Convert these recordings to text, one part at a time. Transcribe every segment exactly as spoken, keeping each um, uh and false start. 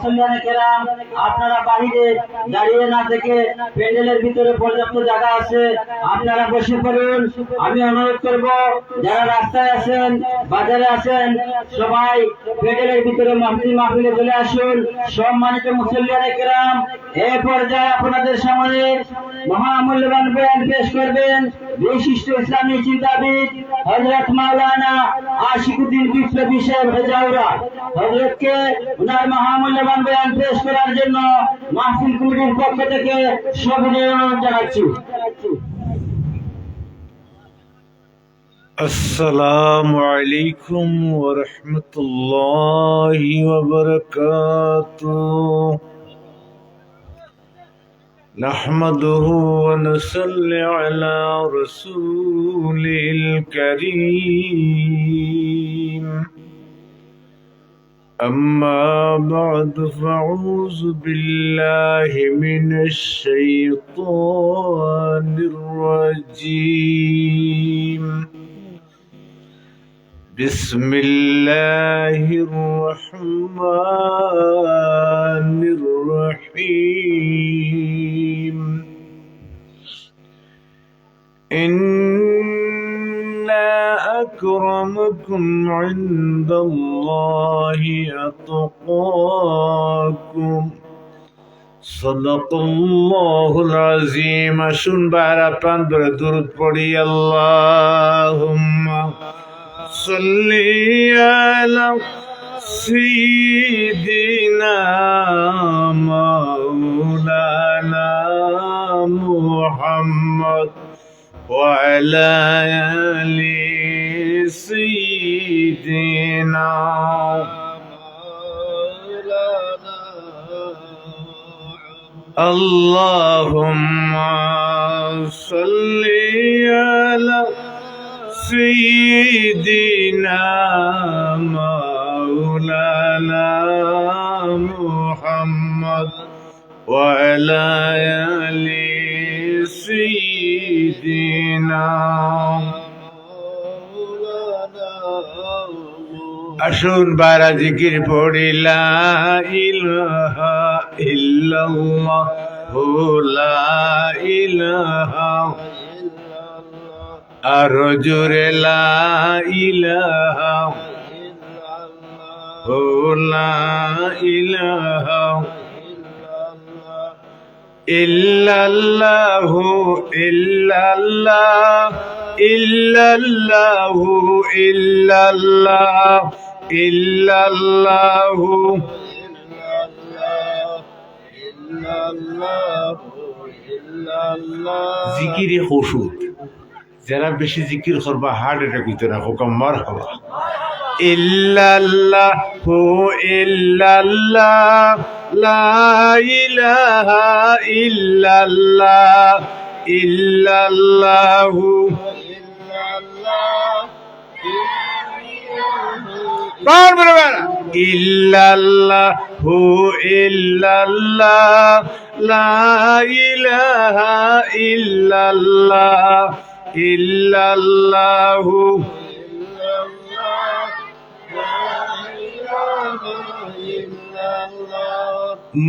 মুসল্লিয়ানে কেরাম, আপনারা বাইরে দাঁড়িয়ে না থেকে প্যান্ডেলের ভিতরে পর্যাপ্ত জায়গা আছে, আপনারা বসে পড়ুন। আমি অনুরোধ করব, যারা রাস্তায় আছেন, বাজারে আছেন, সবাই প্যান্ডেলের ভিতরে মাহফিল, মাহফিলে চলে আসুন। সম্মানিত মুসল্লিয়ানে কেরাম, এ পর্যায়ে আপনাদের সামনে মহামূল্যবান বয়ান পেশ করবেন বিশিষ্ট ইসলামী চিন্তাবিদ হযরত মাওলানা আশিকুদ্দিন বিপ্লবী সাহেব হেজাউরা। হযরতকে ওনার মহামূল্যবান বয়ান পেশ করার জন্য মাহফিল কমিটির পক্ষ থেকে সবিনয় অনুরোধ জানাচ্ছি। السلام عليكم ورحمة الله وبركاته. نحمده ونصلي على رسوله الكريم. أما بعد، فأعوذ بالله من الشيطان الرجيم. بسم الله الرحمن الرحيم. إن أكرمكم عند الله أتقاكم. صدق الله العظيم. আসুন ভাইরা, প্রাণ ভরে দুরূদ পড়ি। اللهم صل على سيدنا مولانا محمد وعلى آل سيدنا. اللهم صل على سيدنا مولانا محمد وعلى آل سيدنا. আসুন ভাইরা জিকির পড়ি, لا إله إلا الله، لا إله. আরো জোরে, لا إله إلا الله، لا إله إلا الله، إلا الله، إلا الله، إلا الله، إلا الله. জিকিরে খুশু। যারা বেশি জিকির করবা, heart attack অইতো না, কউক্কা মারহাবা। إلا الله، إلا الله، لا إله إلا الله، إلا الله. বারবার, বারবার। إلا الله، إلا الله، لا إله إلا الله. إلا الله.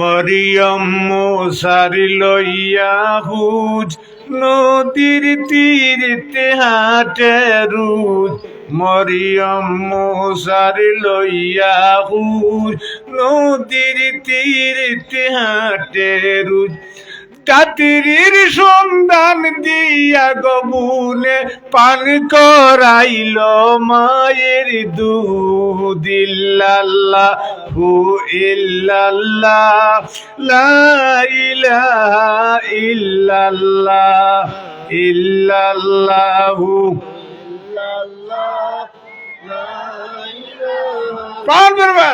মরিয়ম মুসার লইয়া খুজ, নদীর তীরেতে হাঁটে রুজ। মরিয়ম মুসার লইয়া খুজ, নদীর তীরেতে হাঁটে রুজ। ছাত্রীর সন্ধান দিয়া গো বুনে, পান করাইল মায়ের দুধ। إلا الله، إلا الله، لا إله إلا الله، إلا الله. পারবেন না।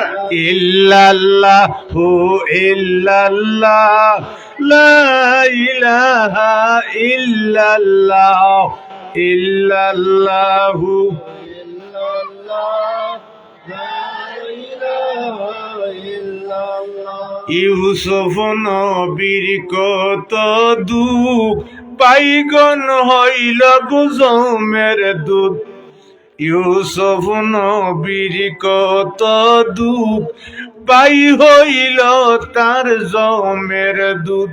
إلا الله، إلا الله، لا إله إلا الله، إلا الله. ইউসুফ নবীর কত দুঃখ, ভাইগণ হইল গো জমের দুধ। ইউসুফ নবীর কত দুঃখ, ভাই হইল তার জমের দুধ।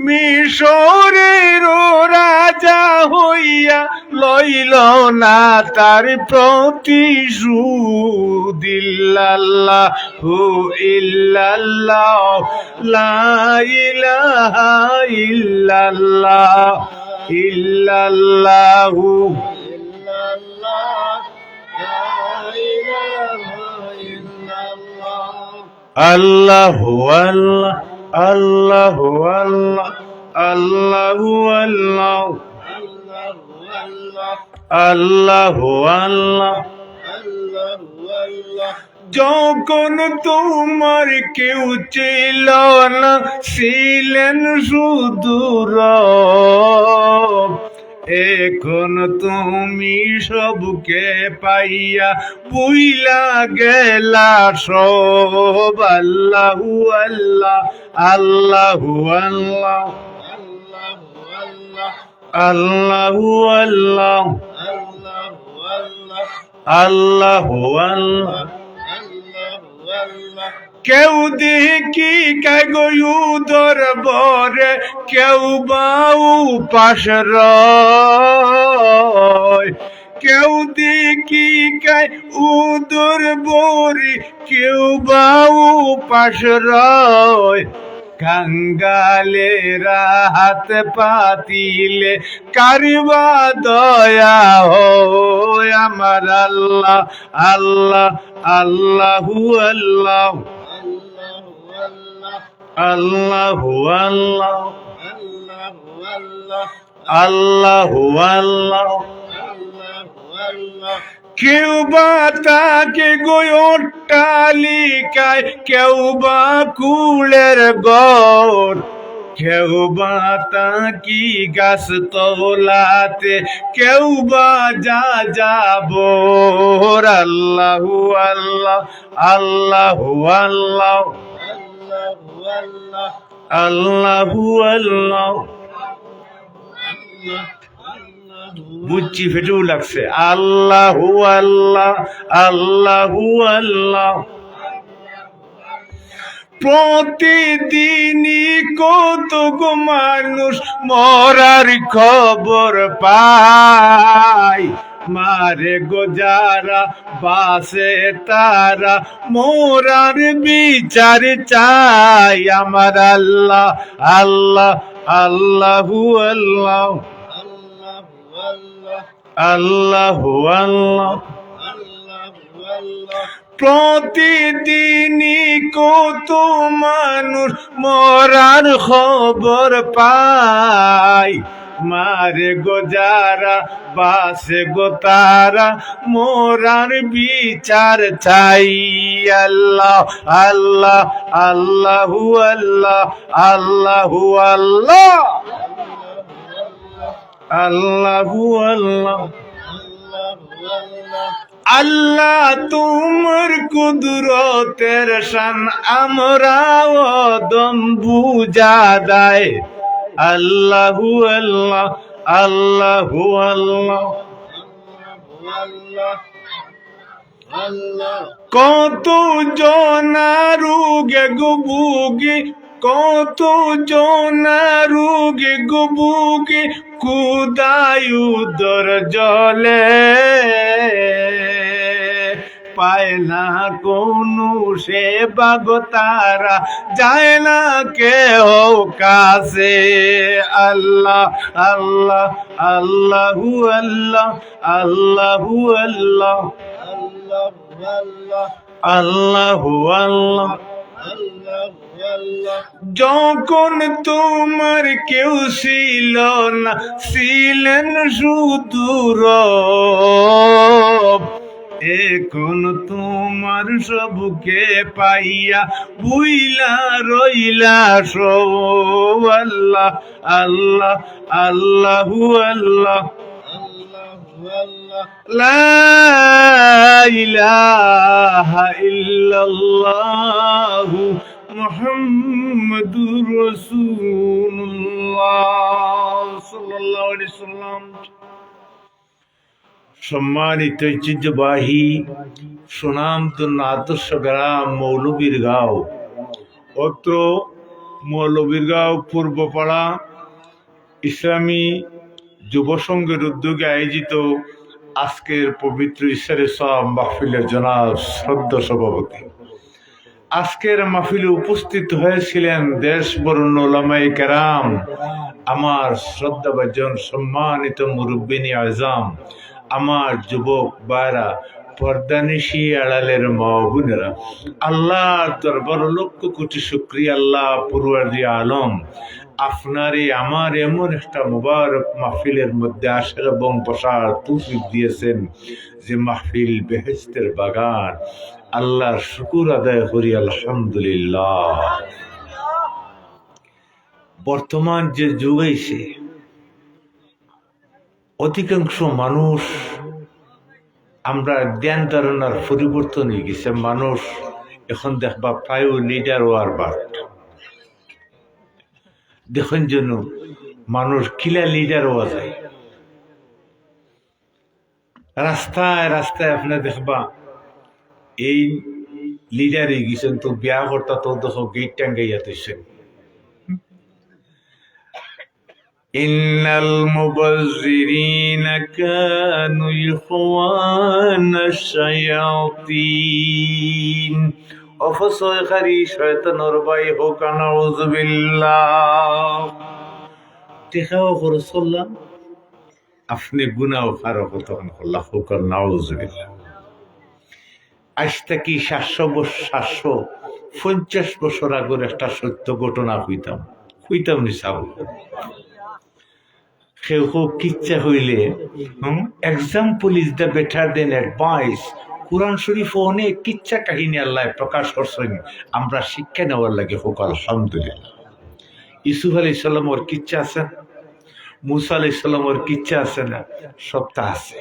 মিশরেরও রাজা হইয়া লইল না তার প্রতিশোধ। ইল্লাল্লাহু ইল্লাল্লাহ, লা ইলাহা ইল্লাল্লাহ, ইল্লাল্লাহু। আল্লাহু আল্লাহ, আল্লাহু আল্লাহ, আল্লাহু আল্লাহ, আল্লাহু আল্লাহ। যখন তোমার কেউ ছিল না, ছিলেন শুধু রব, এখন তুমি সবকে পাইয়া ভুইলা গেলা সব। আল্লাহু আল্লাহ, আল্লাহু আল্লাহ, আল্লাহু আল্লাহ, আল্লাহু আল্লাহ। কেউ দেখি কায় গো উদর ভরে, কেউ বা উপাস রয়। কেউ দেখি কায় উদর ভরে, কেউ বা উপাস রয়। কাঙ্গালেরা হাত পাতিলে কার বা দয়া হয়। আমার আল্লাহ, আল্লাহ, আল্লাহু আল্লাহ, আল্লাহু আল্লাহ, আল্লাহু আল্লাহ। কেউ বা থাকে গো অট্টালিকায়, কেউ বা কুলের ঘর, কেউ বা থাকি গাছ তলাতে, কেউ বা যা যাবর। আল্লাহু আল্লাহ, আল্লাহু আল্লাহ, আল্লাহু আল্লাহ। বুঝছি, ফেটেও লাগছে। আল্লাহু আল্লাহ, আল্লাহু আল্লাহ। প্রতিদিনই কত গো মানুষ মরার খবর পায়। মারে গো যারা বাঁচে তারা মরার বিচার চায়। আমার আল্লাহ, আল্লাহ, আল্লাহু আল্লাহ, আল্লাহু আল্লাহ। প্রতিদিনই কত মানুষ মরার খবর পায়। মারে গো যারা বাঁচে গো তারা মরার বিচার চায়। আল্লাহ, আল্লাহ, আল্লাহু আল্লাহ, আল্লাহু আল্লাহ, আল্লাহু আল্লাহ। আল্লাহ, তোমার কুদরতের শান আমরারে অদম বুঝা দেয়। আল্লাহু আল্লাহ, আল্লাহু আল্লাহ। কত জনা রোগে গো ভুগি, কত জনা রোগে গো ভুগি, ক্ষুধায় উদর জ্বলে। পায় না কোনো সেবা গো তারা, যায় না কেহ কাছে। আল্লাহ, আল্লাহ, আল্লাহু আল্লাহ, আল্লাহু আল্লাহ, আল্লাহু আল্লাহ। যখন তোমার কেউ ছিল না, ছিলেন শুধু রব। এখন তোমার সবকে পাইয়া ভুইলা রইলা সব। আল্লাহ, আল্লাহ, আল্লাহু আল্লাহ। লা ইলাহা ইল্লাল্লাহু মুহাম্মাদুর রাসূলুল্লাহ সাল্লাল্লাহু আলাইহি ওয়াসাল্লাম। সম্মানিত ঐতিহ্যবাহী সুনামধন্য আদর্শ গ্রাম মৌলভীরগাঁও, অত্র মৌলভীরগাঁও পূর্বপাড়া ইসলামী যুব সংঘের উদ্যোগে আয়োজিত আজকের পবিত্র ইশারে সওয়াব মাহফিলের জনাব শ্রদ্ধা সভাপতি। আজকের মাহফিলে উপস্থিত হয়েছিলেন দেশ বরণ্য ওলামায়ে কেরাম, আমার শ্রদ্ধাভাজন সম্মানিত মুরব্বিনী আজম, আমার যুবক ভাইরা, পর্দানিশি আড়ালের মা বোনেরা, আল্লাহর দরবার লক্ষ কোটি শুকরিয়া। আল্লাহ পরওয়ারদিগারে আলম, আপনারে আমার এমন একটা মোবারক মাহফিলের মধ্যে আসার এবং বসার তৌফিক দিয়েছেন যে মাহফিল বেহেশতের বাগান। আল্লাহর শুকুর আদায় করি, আলহামদুলিল্লাহ। বর্তমান যে যুগ আইছে, অধিকাংশ মানুষ, আমরা ধ্যান ধারণার পরিবর্তন হয়ে গেছে। মানুষ এখন দেখবা প্রায় লিডার হওয়ার বাট। দেখইন যেন মানুষ কিলা লিডার হওয়া যায়। রাস্তায় রাস্তায় আপনে দেখবা এই লিডার হয়ে গেছেন, তো বিয়া করতা তো দেখো গেট টাঙ্গাইয়া দিচ্ছেন। ইন্নাল মুবাজ্জিরিনা কানু ইখওয়ানাশ শায়াতিন। অপচয়কারী শয়তানর ভাই হউক্কা, নাউজুবিল্লাহ। টেকাও খরচ করলাম, আপনে গুনাও কারো কতখান করলা, হউক্কা, নাউজুবিল্লাহ। আজ থাকি সাতশো বছর, সাতশো পঞ্চাশ বছর আগর একটা সত্য ঘটনা কইতাম, কইতাম নি সাব? কেউ কেউ কিচ্ছা কইলে, হুম, "Example is the better than advice।" কোরআন শরীফ অনেক কিচ্ছা কাহিনী আল্লাহ প্রকাশ করছেন, আমরা শিক্ষা নেওয়ার লাগি, হউক্কা আলহামদুলিল্লাহ। ইউসুফ আলাইহিস সালামর কিচ্ছা আছে না? মুসা আলাইহিস সালামর কিচ্ছা আছে না? সবটা আছে।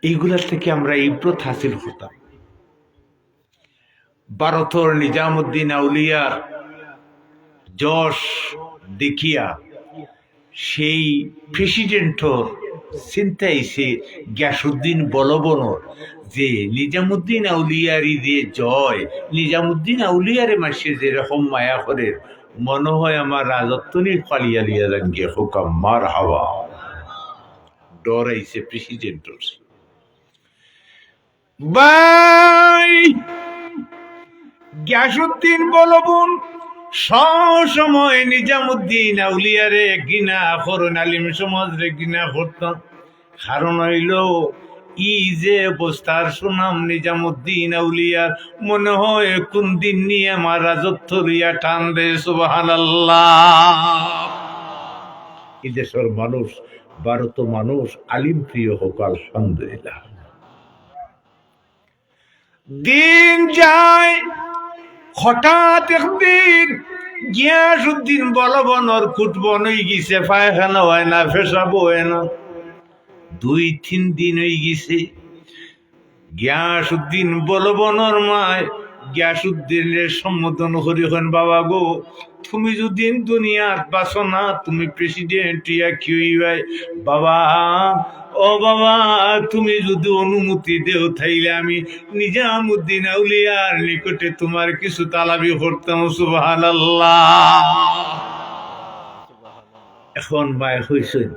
এইগুলা থাকি আমরা ইব্রত হাসিল করতাম। ভারতর নিজামুদ্দিন আউলিয়ার যশ দেখিয়া সেই প্রেসিডেন্টর চিন্তা আইছে গিয়াসুদ্দিন বলবনর যে নিজামুদ্দিন আউলিয়ারি যে জয়, নিজামুদ্দিন আউলিয়ারে মানষে যেরকম মায়া করের, মনো হয় আমার রাজত্ব নি ফালিয়া লিয়া যাইন গিয়া, হউক্কা মারহাবা। ডর আইছে প্রেসিডেন্টর। ভাই, গিয়াসুদ্দিন বলবন সব সময় নিজামুদ্দিন আউলিয়ারে ঘৃণা করইন, আলিম সমাজরে ঘৃণা করতা। কারণ অইলো, ই যে অবস্থার সুনাম নিজামুদ্দিন আউলিয়ার, মনো হয় কুন দিন নি আমার রাজত্ব লইয়া টান দেয়। সুবহানাল্লাহ। ই দেশর মানুষ, ভারত মানুষ আলিম প্রিয়, হউক্কা আলহামদুলিল্লাহ। দিন যায়, হঠাৎ একদিন গিয়াসুদ্দিন বলবনর কুট বন্ধ অই গেছে, পায়খানা হয় না, পেশাব হয় না। দুই তিন দিন অই গেছে। গিয়াসুদ্দিন বলবনর মায় গিয়াসুদ্দিনরে সম্বোধন করি কইন, "বাবা গো, তুমি যদি দুনিয়াত বাঁচো না, তুমি প্রেসিডেন্ট অইয়া কি অইবায়? বাবা, ও বাবা, তুমি যদি অনুমতি দেও, তাইলে আমি নিজামুদ্দিন আউলিয়ার নিকটে তোমার কিছু তালাবি করতাম।" সুবহানাল্লাহ। এখন মায় কইছইন,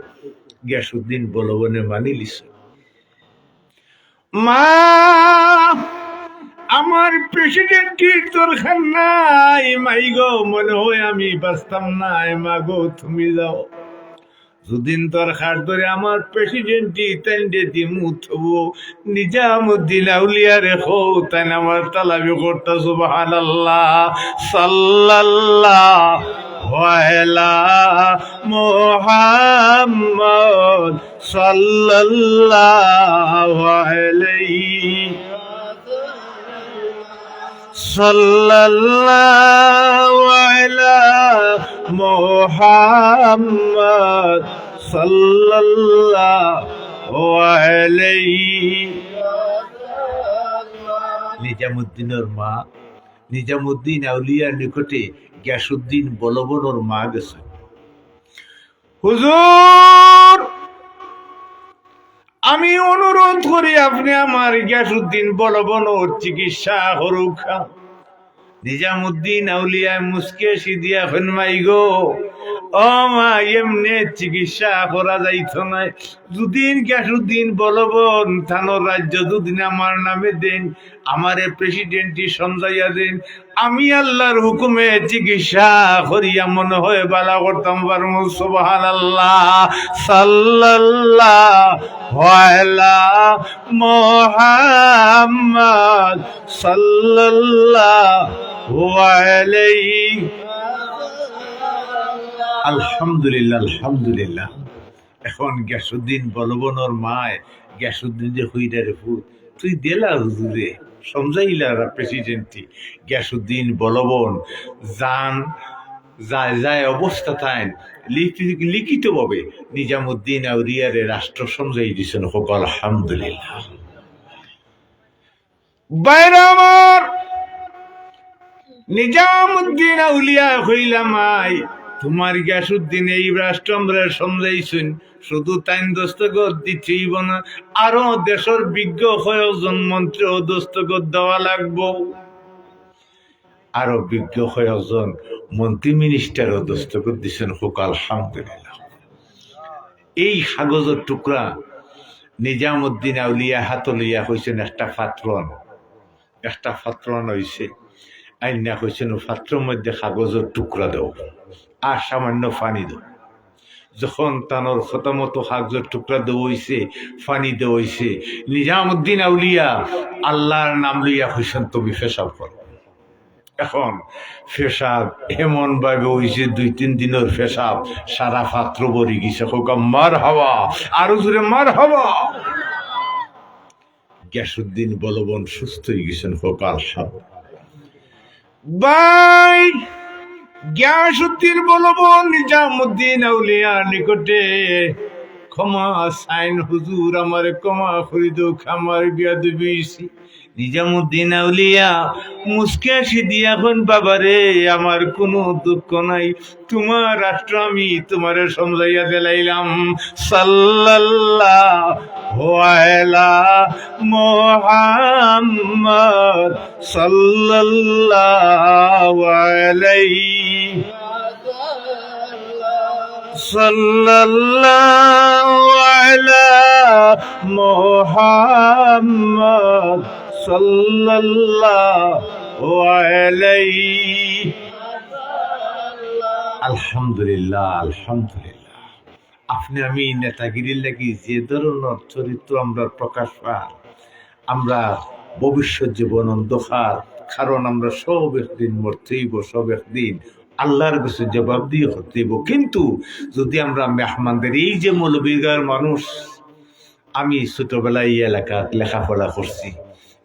গিয়াসুদ্দিন বলবনে মানি লিছইন। "মা, আমার প্রেসিডেন্টির দরকার নাই, মাই গো, মনো হয় আমি বাঁচতাম নায়, মা গো, তুমি যাও। যুদিন দরকার ধরে আমার প্রেসিডেন্টি তাইনরে দিমু, তবু নিজামুদ্দিন আউলিয়ারে কও, তাইন আমার তালাবি করতা।" সুবহানাল্লাহ। সাল্লাল্লাহু আলা মুহাম্মদ সাল্লাল্লাহু আলাইহি, সাল্লাল্লাহু আলা মুহাম্মদ সাল্লাল্লাহু আলাইহি। নিজামুদ্দিনর মা, নিজামুদ্দিন আউলিয়ার নিকটে গিয়াসুদ্দিন বলবনর মা গেছে। "হুজুর, আমি অনুরোধ করি, আপনে আমার গিয়াসউদ্দিন বলবনর চিকিৎসা করউক্কা।" নিজামুদ্দিন আউলিয়ায় মুচকি হাসি দিয়া কইন, "মাই গো, ও মা, এমনে চিকিৎসা করা যাইতো নায়। যুদিন গিয়াসউদ্দিন বলবন তানর রাজ্য যুদিন আমার নামে দেইন, আমারে প্রেসিডেন্টি সমজাইয়া দেইন, আমি আল্লার হুকুমে চিকিৎসা করিয়া মনে হয় বালা করতাম পারমু।" সুবহানাল্লাহ। সাল্লাল্লাহু আলা মুহাম্মদ সাল্লাল্লাহু আলাইহি। আলহামদুলিল্লাহ, আলহামদুলিল্লাহ। এখন গিয়াসউদ্দিন বলবনর মায় গিয়াসউদ্দিনরে কইরা, "রে পুত, তুই দেলা হুজুরে, সমজাইলা প্রেসিডেন্টি।" গিয়াসউদ্দিন বলবন যান যায় যায় অবস্থা তাইন লিখি-, লিখিতভাবে নিজামুদ্দিন আউলিয়ারে রাষ্ট্র সমজাই দিছইন। কউক্কা আলহামদুলিল্লাহ। ভাইরা আমার, নিজামুদ্দিন আউলিয়া কইলা, "মাই, তুমার গিয়াসউদ্দিনে এই রাষ্ট্র আমরারে সমজাইছইন, শুধু তাইন দস্তখত দিতে অইবো না, আরো দেশর বিজ্ঞ কয়েকজন মন্ত্রীও দস্তখত দেওয়া লাগবো।" আরো বিজ্ঞ কয়েকজন মন্ত্রী মিনিস্টারও দস্তখত দিছইন। কউক্কা আলহামদুলিল্লাহ। এই কাগজর টুকরা নিজামুদ্দিন আউলিয়া হাতো লইয়া কইছইন, "একটা পাত্র আনো।" একটা পাত্র আনা অইছে। আইনা কইছইন, "ও পাত্রর মধ্যে কাগজর টুকরা দেও, আর সামান্য পানি দেও।" যখন তানর কথা মতো কাগজর টুকরা দেওয়া অইছে, পানি দেওয়া অইছে, নিজামুদ্দিন আউলিয়া আল্লার নাম লইয়া কইছইন, "তুমি পেশাব করো।" এখন পেশাব এমন ভাবে অইছে, দুই তিন দিনর পেশাব, সারা পাত্র ভরি গেছে। কউক্কা মারহাবা, আরো জোরে মারহাবা। গিয়াসউদ্দিন বলবন সুস্থ অইগেছইন। কউক্কা আলহামদুলিল্লাহ। ভাই, গিয়াসউদ্দিন বলবন নিজামুদ্দিন আউলিয়ার নিকটে ক্ষমা চাইন, "হুজুর, আমারে ক্ষমা করি দেউক্কা, আমার বেয়াদবি অইছে।" নিজামুদ্দিন আউলিয়া মুচকি হাসি দিয়া কইন, "বাবারে, আমার কুনু দুঃখ নাই, তুমার রাষ্ট্র আমি তুমারে সমজাইয়া দিলাইলাম।" সাল্লাল্লাহু আলা মুহাম্মদ সাল্লাল্লাহু আলাইহি সাল্লাল্লাহু আলা মুহাম্মদ সাল্লাল্লাহু আলাইহি। আলহামদুলিল্লাহ, আলহামদুলিল্লাহ। আপনে আমি নেতাগিরির লাগি যে ধরনর চরিত্র আমরার প্রকাশ পার, আমরার ভবিষ্যৎ জীবন অন্ধকার, কারণ আমরা সব একদিন মরতে অইবো, সব একদিন আল্লার গেছে জবাবদিহি করতে অইবো। কিন্তু যুদি আমরা মেহমানদারি, এই যে মৌলভীবাজার মানুষ, আমি ছোটবেলায় এই এলাকাত লেখাপড়া করছি,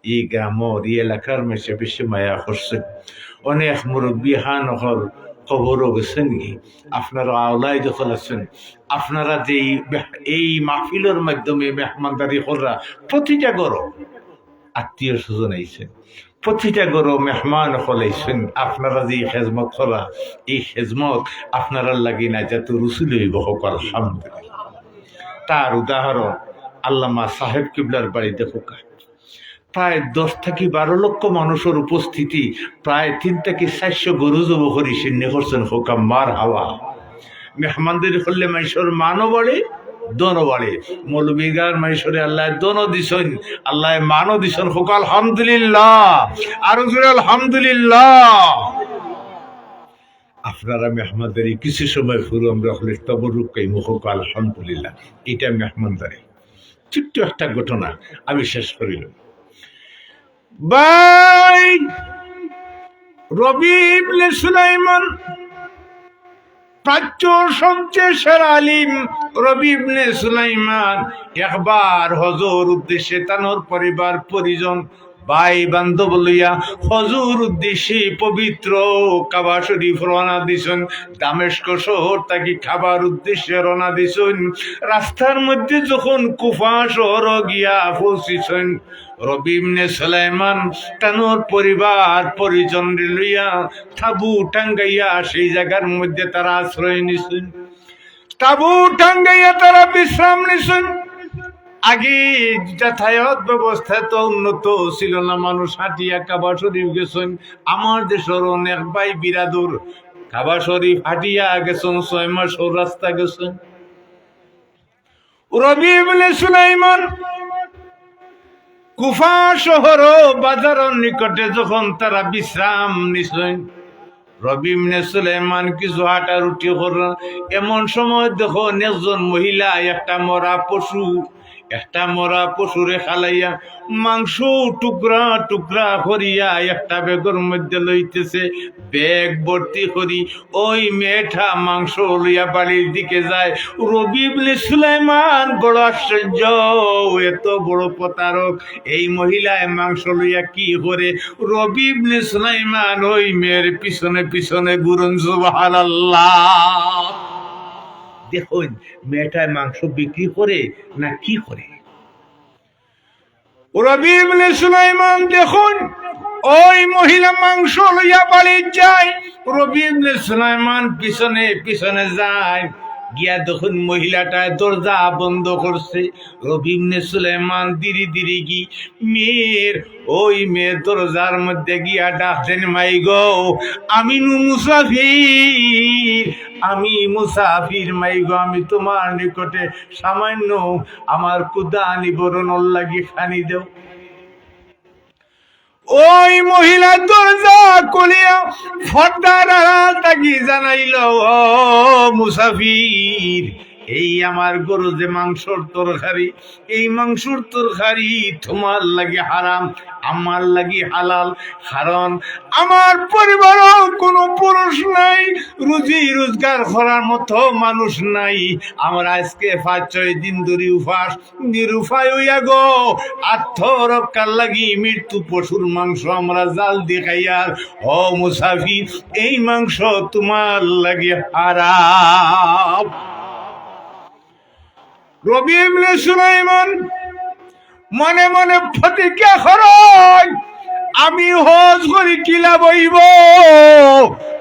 এই গ্রামর, এই এলাকার মানষে বেশি মায়া করছে। অনেক মুরব্বিয়ান অকল কবরো গেছইন গি, আপনারা আওলাদ অকল আছইন, আপনারা যে এই মেহ-, এই মাহফিলর মাধ্যমে মেহমানদারি কররা, প্রতিটা ঘরো আত্মীয় স্বজন আইছইন, প্রতিটা ঘরো মেহমান অকল আইছইন, আপনারা যে এই খেজমত কররা, এই খেজমত আপনারার লাগি নাজাতুর উসিলা অইবো। কউক্কা আলহামদুলিল্লাহ। তার উদাহরণ আল্লামা সাহেব কিবলার বাড়ি দেখউক্কা, প্রায় দশ থাকি বারো লক্ষ মানুষর উপস্থিতি, প্রায় তিন থাকি চাইরশো গরু জবো করি শিন্নি করছইন। কউক্কা মারহাবা। মেহমানদারি করলে মানষর মানও বাড়ে, ধনও বাড়ে। মৌলভীবাজার মানষরে আল্লায় ধনও দিছইন, আল্লায় মানও দিছইন। কউক্কা আলহামদুলিল্লাহ, আরো জোরে আলহামদুলিল্লাহ। আপনারা মেহমানদারি কিছু সময় পরে আমরা অকলে তবরুক খাইমু। কউক্কা আলহামদুলিল্লাহ। ইটা মেহমানদারি। ছোট্ট একটা ঘটনা, আমি শেষ করিলাম। ভাই, রবি ইবনে সুলাইমান, প্রাচ্যর সবচেয়ে সেরা আলিম রবি ইবনে সুলাইমান একবার হজর উদ্দেশ্যে তানর পরিবার পরিজন, ভাই বান্ধব লইয়া হজর উদ্দেশ্যে পবিত্র কাবা শরীফ রওনা দিছইন, দামেস্ক শহর থাকি কাবার উদ্দেশ্যে রওনা দিছইন। রাস্তার মধ্যে যখন কুফা শহরো গিয়া পৌঁছিছইন, রবি ইবনে সুলাইমান তানর পরিবার পরিজনরে লইয়া তাবু টাঙ্গাইয়া সেই জাগার মধ্যে তারা আশ্রয় নিছইন। তাবু টাঙ্গাইয়া তারা বিশ্রাম নিছইন। আগে যাতায়াত ব্যবস্থা তো উন্নত ছিল না, মানুষ হাঁটিয়া কাবা শরীফ গেছইন। আমার দেশর অনেক ভাই বিরাদর কাবা শরীফ হাঁটিয়া গেছইন, ছয় মাসর রাস্তা গেছইন। রবি ইবনে সুলাইমান কুফা শহর বাজারর নিকটে যখন তারা বিশ্রাম নিছইন, রবি ইবনে সুলাইমান কিছু হাঁটারুটি কররা। এমন সময় দেখইন একজন মহিলা একটা মরা পশু, একটা মরা পশুরে খালাইয়া মাংস টুকরা টুকরা করিয়া একটা ব্যাগর মধ্যে লইতেছে। ব্যাগ ভর্তি করি ওই মেয়েটা মাংস লইয়া বাড়ির দিকে যায়। রবি ইবনে সুলাইমান বড় আশ্চর্য, এত বড় প্রতারক, এই মহিলায় মাংস লইয়া কি করে? রবি ইবনে সুলাইমান ওই মেয়ের পিছনে পিছনে ঘুরইন। সুবহানাল্লাহ। দেখইন, মেয়েটায় মাংস বিক্রি করে না কি করে। রবি ইবনে সুলাইমান দেখইন, ওই মহিলা মাংস লইয়া বাড়িত যায়। রবি ইবনে সুলাইমান পিছনে পিছনে যায়, গিয়া দেখইন মহিলাটায় দরজা বন্ধ করছে। রবি ইবনে সুলাইমান ধীরে ধীরে গি মেয়ের, ওই মেয়ের দরজার মধ্যে গিয়া ডাক দেন, "মাই গো, আমি নু মুসাফির, আমি মুসাফির, মাই গো, আমি তোমার নিকটে সামান্য আমার ক্ষুধা নিবারণর লাগি খানি দেও।" ওই মহিলা দরজা খুলিয়া পর্দার আড়াল থাকি জানাইল, "ও মুসাফির, এই আমার ঘরো যে মাংসর তরকারি, এই মাংসর তরকারি তোমার লাগি হারাম, আমার লাগি হালাল। কারণ আমার পরিবারও কোনো পুরুষ নাই, রুজি রোজগার করার মতো মানুষ নাই। আমরা আজকে পাঁচ ছয় দিন ধরি উপাস, নিরুপায় অইয়া গো, আত্মরক্ষার লাগি মৃত্যু পশুর মাংস আমরা জাল দি খাইয়ার। ও মুসাফির, এই মাংস তোমার লাগি হারাম।" রবি ইবনে সুলাইমান মনে মনে প্রতিজ্ঞা করইন, "আমি হজ করি কি লাভ অইবো?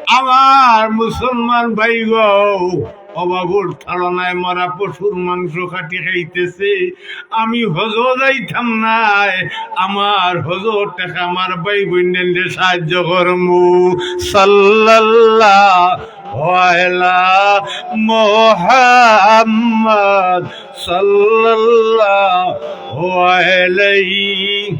আমার মুসলমান ভাই গো, অভাবর তাড়নায় মরা পশুর মাংস কাটি খাইতেছে। আমি হজো যাইতাম নায়, আমার হজর টেকা আমার ভাই বইনরে সাহায্য করমু।" সাল্লাল্লাহু আলা মুহাম্মদ, সাল্লাল্লাহু আলাইহি,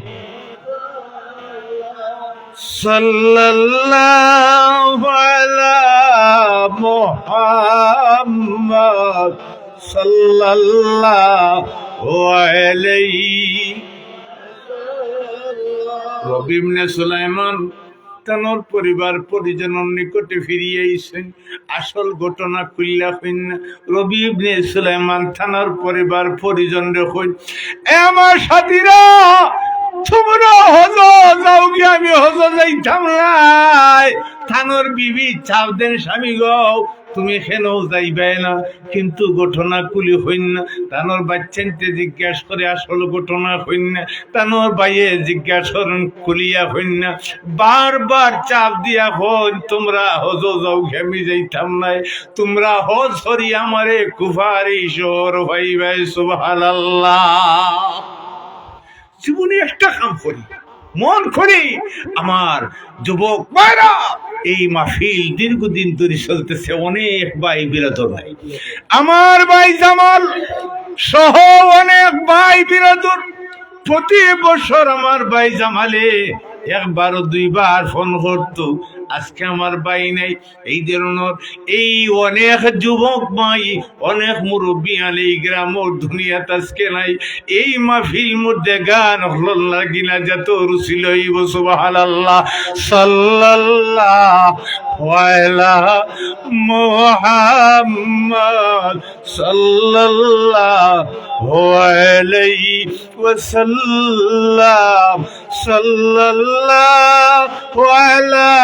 সাল্লাল্লাহু আলা মুহাম্মদ, সাল্লাল্লাহু আলাইহি। রবি ইবনে সুলাইমান তানর পরিবার পরিজনর নিকটে ফিরিয়া আইছইন। আসল ঘটনা খুলিয়া কইন না। রবি ইবনে সুলাইমান তানর পরিবার পরিজনরে কইন, "এ আমার সাথীরা, তোমরা হজো যাওগি, আমি হজো যাইতাম নায়।" তানর বিবি চাপ দেন, "স্বামী গো, তুমি কেনে যাইবায় না?" কিন্তু ঘটনা খুলি কইন না। তানর বাইচ্চাইন্তে জিজ্ঞাস করে, আসল ঘটনা কইন না। তানর ভাইয়ে জিজ্ঞাস করইন, খুলিয়া কইন না। বারবার চাপ দিয়া কইন, "তোমরা হজো যাওগি, আমি যাইতাম নায়, তোমরা হজ করি আমারে কুফারি শহর পাইবায়।" সুবহানাল্লাহ। জীবনে একটা কাম করি, মন করি। আমার যুবক ভাইরা, এই মাহফিল দীর্ঘদিন ধরি চলতেছে, অনেক ভাই বিরাদর নাই। আমার ভাই জামাল সহ অনেক ভাই বিরাদর, প্রতি বছর আমার ভাই জামালে একবার দুইবার ফোন করতো। আজকে আমার ভাই নাই, এই ধরনর এই অনেক যুবক ভাই, অনেক মুরব্বিয়ান এই গ্রামর দুনিয়াত আজকে নাই। এই মাহফিল মধ্যে গান হকলর লাগি না যত রুচি লইব। সুবহানাল্লাহ। সাল্লাল্লাহু আলা মুহাম্মদ, সাল্লাল্লাহু আলাইহি ওয়াসাল্লাম, সাল্লাল্লাহু আলা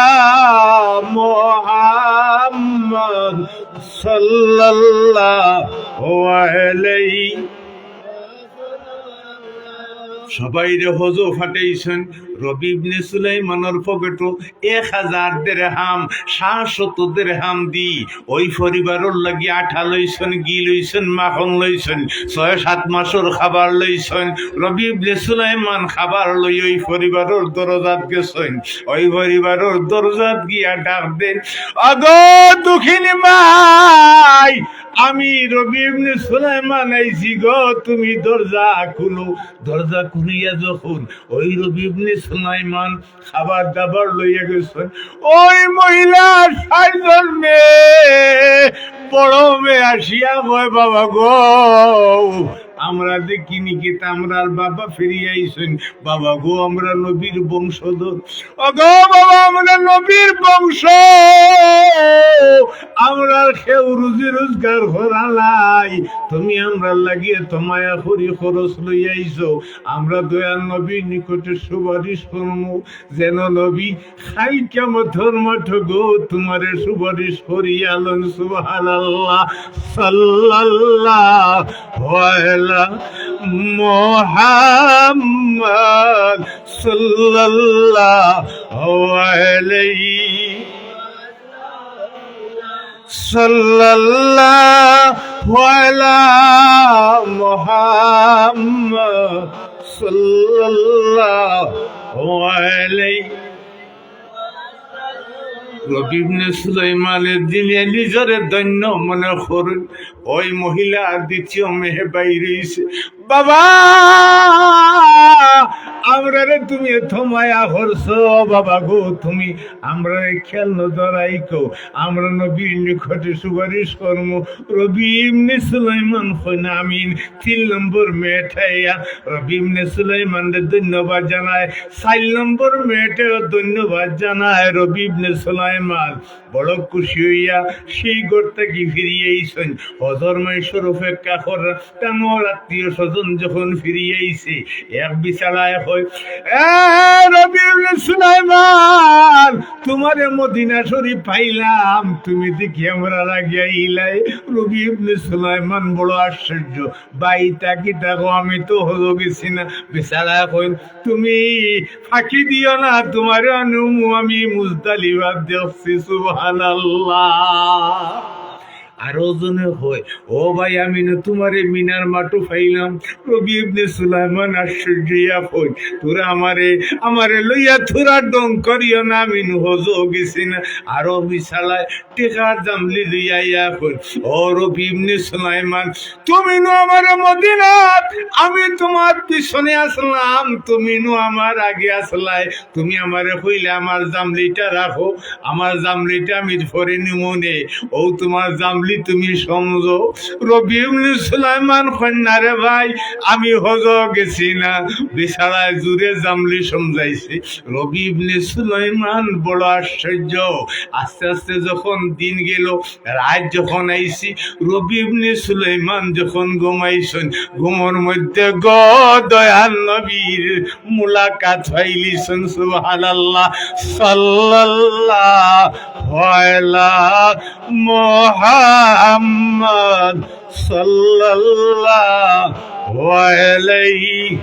মুহাম্মদ, সাল্লাল্লাহু আলাইহি। সবাইরে হজো ফাটাইছইন। রবি ইবনে সুলাইমানর পকেটো এক হাজার দেরহাম, সাত শত দেরহাম দি ওই পরিবারর লাগি আটা লইছইন, ঘি লইছইন, মাখন লইছইন, ছয় সাত মাসর খাবার লইছইন। রবি ইবনে সুলাইমান খাবার লই ওই পরিবারর দরজাত গেছইন। ওই পরিবারর দরজাত গিয়া ডাক দেন, "আগো দুঃখিনী মাই, আমি রবি ইবনে সুলাইমান আইছি গো, তুমি দরজা খুলো।" দরজা খুলিয়া যখন ওই রবি ইবনে সুলাইমান খাবার দাবার লইয়া গেছইন, ওই মহিলা সাইজন মেয়ে, বড় মেয়ে আসিয়া কয়, "বাবা গো, আমরা দেখিনি কিতা, আমরার বাবা ফিরিয়া আইছইন। বাবা গো, আমরা নবীর বংশধর। ও গো বাবা, আমরা নবীর বংশ, আমরার কেউ রুজি রোজগার করা নাই, তুমি আমরার লাগি এত মায়া করি খরচ লইয়া আইছো, আমরা দয়াল নবীর নিকটে সুপারিশ করমু, যেন নবী কাইল কিয়ামতর মাঠো গো তুমারে সুপারিশ করিয়া লইন।" সুবহানাল্লাহ। সাল্লাল্লাহু আলা মুহাম্মদ সাল্লাল্লাহু আলাইহি, সাল্লাল্লাহু আলা মুহাম্মদ সাল্লাল্লাহু আলাইহি। রবি ইবনে সুলাইমানে দিনে নিজরে ধন্য মনে করইন। ওই মহিলা দ্বিতীয় মেয়ে বাইর অইছে, "বাবা, আমরারে তুমি এত মায়া করছো, বাবা গো, তুমি আমরারে খেয়াল নজর রাইখো, আমরা নবীর নিকটে সুপারিশ করমু।" রবি ইবনে সুলাইমান কইন, "আমিন।" তিন নম্বর মেয়েটা আইয়া রবি ইবনে সুলাইমানরে ধন্যবাদ জানায়, চাইর নম্বর মেয়েটাও ধন্যবাদ জানায়। রবি ইবনে সুলাইমান বড় খুশি অইয়া সেই ঘর থাকি ফিরিয়া আইছইন। হজর মাইনষর অপেক্ষা কররা, তান আত্মীয় স্বজন যখন ফিরিয়া আইছে, এক বিছাড়ায় কয়, "এ রবি ইবনে সুলাইমান, তুমারে মদিনা শরীফ পাইলাম, তুমি দেখি আমরার আগে আইলায়।" রবি ইবনে সুলাইমান বড় আশ্চর্য, "ভাই, তা কিতা কও, আমি তো হজো গেছি না।" বিছাড়ায় কইন, "তুমি ফাঁকি দিও না, তুমারে আনমু আমি মুজদালিফাত দেখছি।" সুবহানাল্লাহ। আরো জনে কয়, "ও ভাই, আমি নু তুমারে মিনার মাঠো পাইলাম।" রবি ইবনে সুলাইমান আশ্চর্য অইয়া কইন, "তোরা আমারে, আমারে লইয়া তোরা ঢং করিও না, আমি নু হজো গেছি না।" আরো বিছাড়ায় টেকার জামলি লইয়া আইয়া কইন, "ও রবি ইবনে সুলাইমান, তুমি নু আমারে মদিনাত, আমি তুমার পিছনে আছলাম, তুমি নু আমার আগে আছলায়, তুমি আমারে কইলে আমার জামলিটা রাখো, আমার জামলিটা আমি পরে নিমুনে, অউ তুমার জামলি তুমি সমঝো।" রবি ইবনে সুলাইমান কইন, "না রে ভাই, আমি হজো গেছি না।" বিছাড়ায় জুরে জামলি সমঝাইছে। রবি ইবনে সুলাইমান বড় আশ্চর্য। আস্তে আস্তে যখন দিন গেল, রাইত যখন আইছে, রবি ইবনে সুলাইমান যখন ঘুমাইছইন, ঘুমর মধ্যে গো দয়াল নবীর মুলাকাত পাইলিছইন। সুবহানাল্লাহ। সাল্লাল্লাহু আলা মুহাম্মদ সাল্লাল্লাহু আলাইহি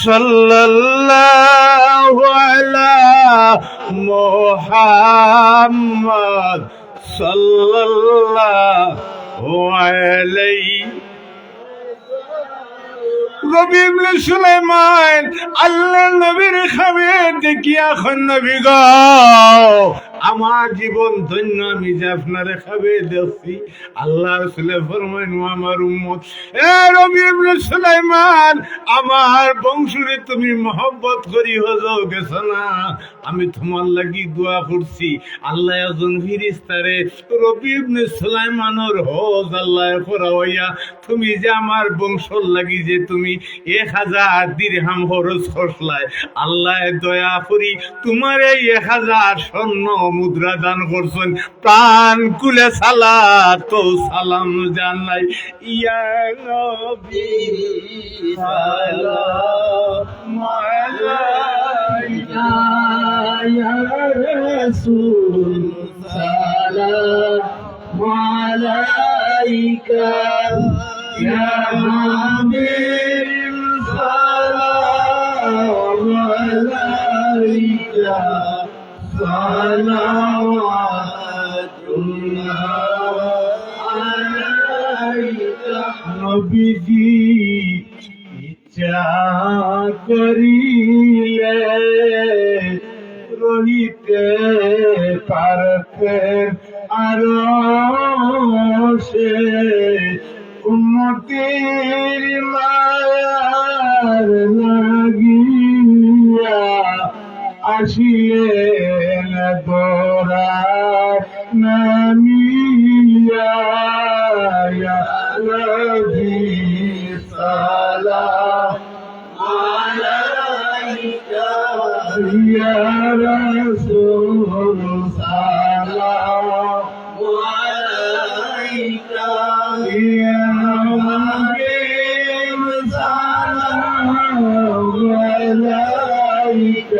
সাল্লাল্লাহু আলা মুহাম্মদ সাল্লাল্লাহু আলাইহি। রবি ইবনে সুলাইমান আল্লাহর নবীর খাবে দেখিয়া কইন, "নবী গো, আমার জীবন ধন্য, আমি যে আপনারে খাবে দেখছি।" আল্লাহর রাসূলে ফরমাইন, "ও আমার উম্মত, এ রবি ইবনে সুলাইমান, আমার বংশরে তুমি মহব্বত করি হজো গেছো না, আমি তুমার লাগি দোয়া করছি।" আল্লায় একজন ফিরিস্তারে রবি ইবনে সুলাইমানর হজ আল্লায় করাইয়া, তুমি যে আমার বংশর লাগি যে তুমি এক হাজার দিরহাম খরচ করছলায়, আল্লায় দয়া করি তুমারে এক হাজার স্বর্ণ মুদ্রা দান করছইন। প্রাণ খুলে সালাত ও সালাম জানাই, ইয়া নবী সালাম আলাইকা, ইয়া রাসূল সালাম আলাইকা, ইয়া হাবিব عليك صلوات الله عليك। নবীজি ইচ্ছা করিলে রহিতে পারতেন আরশে, উম্মতির মায়ার লাগিয়া আসিলেন দৌড়ায় নামিয়া, ইয়া নবী সালাম عليك يا رسول سلام عليك يا حبيب سلام عليك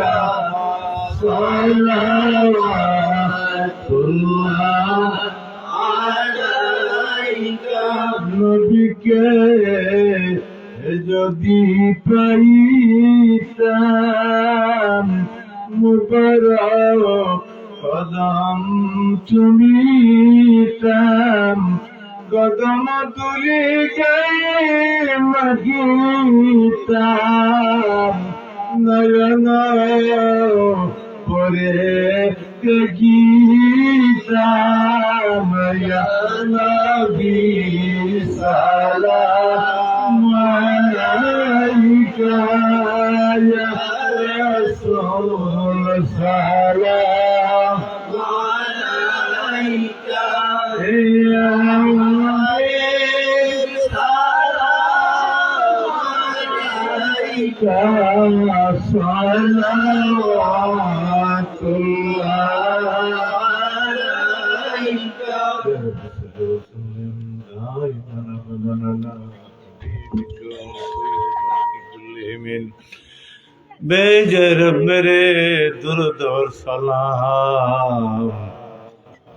صلوات الله عليك নবীকে যদি পাইতাম মুবারক কদম চুমিতাম, কদম ধুলি গায়ে মাখিতাম, নয়ন ভরে দেখিতাম, ইয়া নবী সালাম আলাইকা, ইয়া রাসূল সালাম আলাইকা, ইয়া হাবিব সালাম আলাইকা, সালাওয়াতুল্লাহ আলাইকা। بجرب میرے درود اور سلام،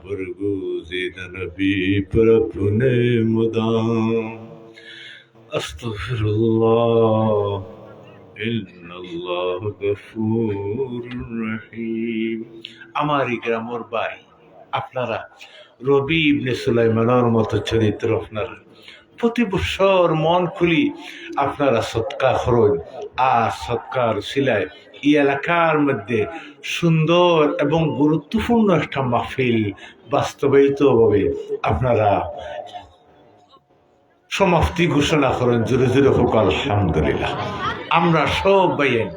برگزیدہ نبی پر اپنے مدام۔ استغفر اللہ، ان اللہ غفور رحیم۔ আমার এই গ্রামের ভাই, আপনারা রবি ইবনে সুলাইমানর মতো চরিত্র আপনারা প্রতি বছর মন খুলি আপনারা সদকা করইন। আর সদকার উসিলায় এই এলাকার মধ্যে সুন্দর এবং গুরুত্বপূর্ণ একটা মাহফিল বাস্তবায়িত হবে। আপনারা সমাপ্তি ঘোষণা করইন, জোরে জোরে কউক্কা আলহামদুলিল্লাহ। আমরা সব ভাইয়াইন,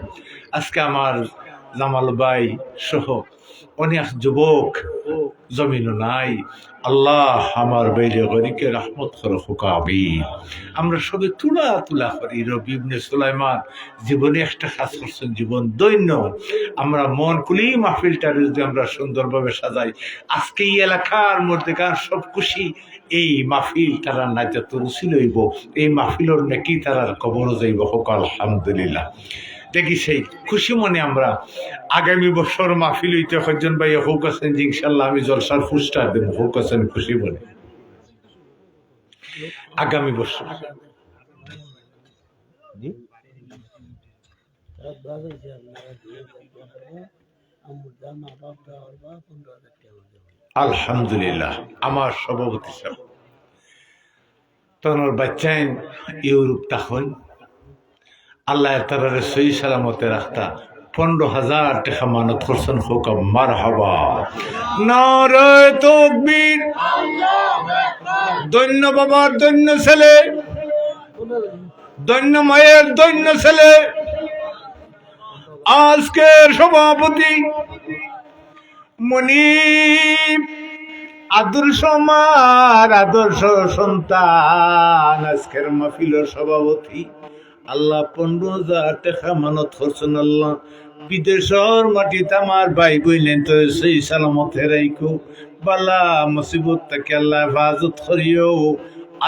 আজকে আমার জামাল ভাই সহ অনেক যুবক জমিনো নাই। আল্লাহ আমার ভাইরে গরিকে রহমত করো, কউক্কা আমিন। আমরা সবে তুলা তুলা করি, রবি ইবনে সুলাইমান জীবনে একটা কাজ করছেন, জীবন ধন্য। আমরা মন খুলি মাহফিলটারে যদি আমরা সুন্দরভাবে সাজাই, আজকে এই এলাকার মধ্যেকার সব খুশি এই মাহফিল তারার নাজাতর উসিলা অইবো, এই মাহফিলর নেকি তারার কবরো যাইবো। কউক্কা আলহামদুলিল্লাহ। দেখি সেই খুশি মনে আমরা আগামী বছর মাহফিল অইতে কয়জন ভাইয়ে কউক্কা চাইন যে ইনশাআল্লাহ আমি জলসার পোস্টার দেব, কউক্কা চাইন খুশি মনে আগামী বছর। জি? আলহামদুলিল্লাহ, আমার সভাপতি সাহেব, তনর বাচ্চাইন ইউরোপ থাকইন, আল্লাহ তারারে সহি সালামতে রাখতা। পনেরো হাজার টেকা মানত করছেন, কউক্কা মারহাবা। নারায়ে তাকবীর। ধন্য বাবার ধন্য ছেলে, ধন্য মায়ের ধন্য ছেলে, আজকের সভাপতি মনিব, আদর্শ মার আদর্শ সন্তান, আজকের মাহফিলর সভাপতি। আল্লাহ পনেরো হাজার টেকা মানত করছেন। আল্লাহ বিদেশর মাটিত আমার ভাই বইনাইন্তরে সহি সালামতে রাখো, বালা মুসিবত থাকি আল্লাহ হেফাজত করিও।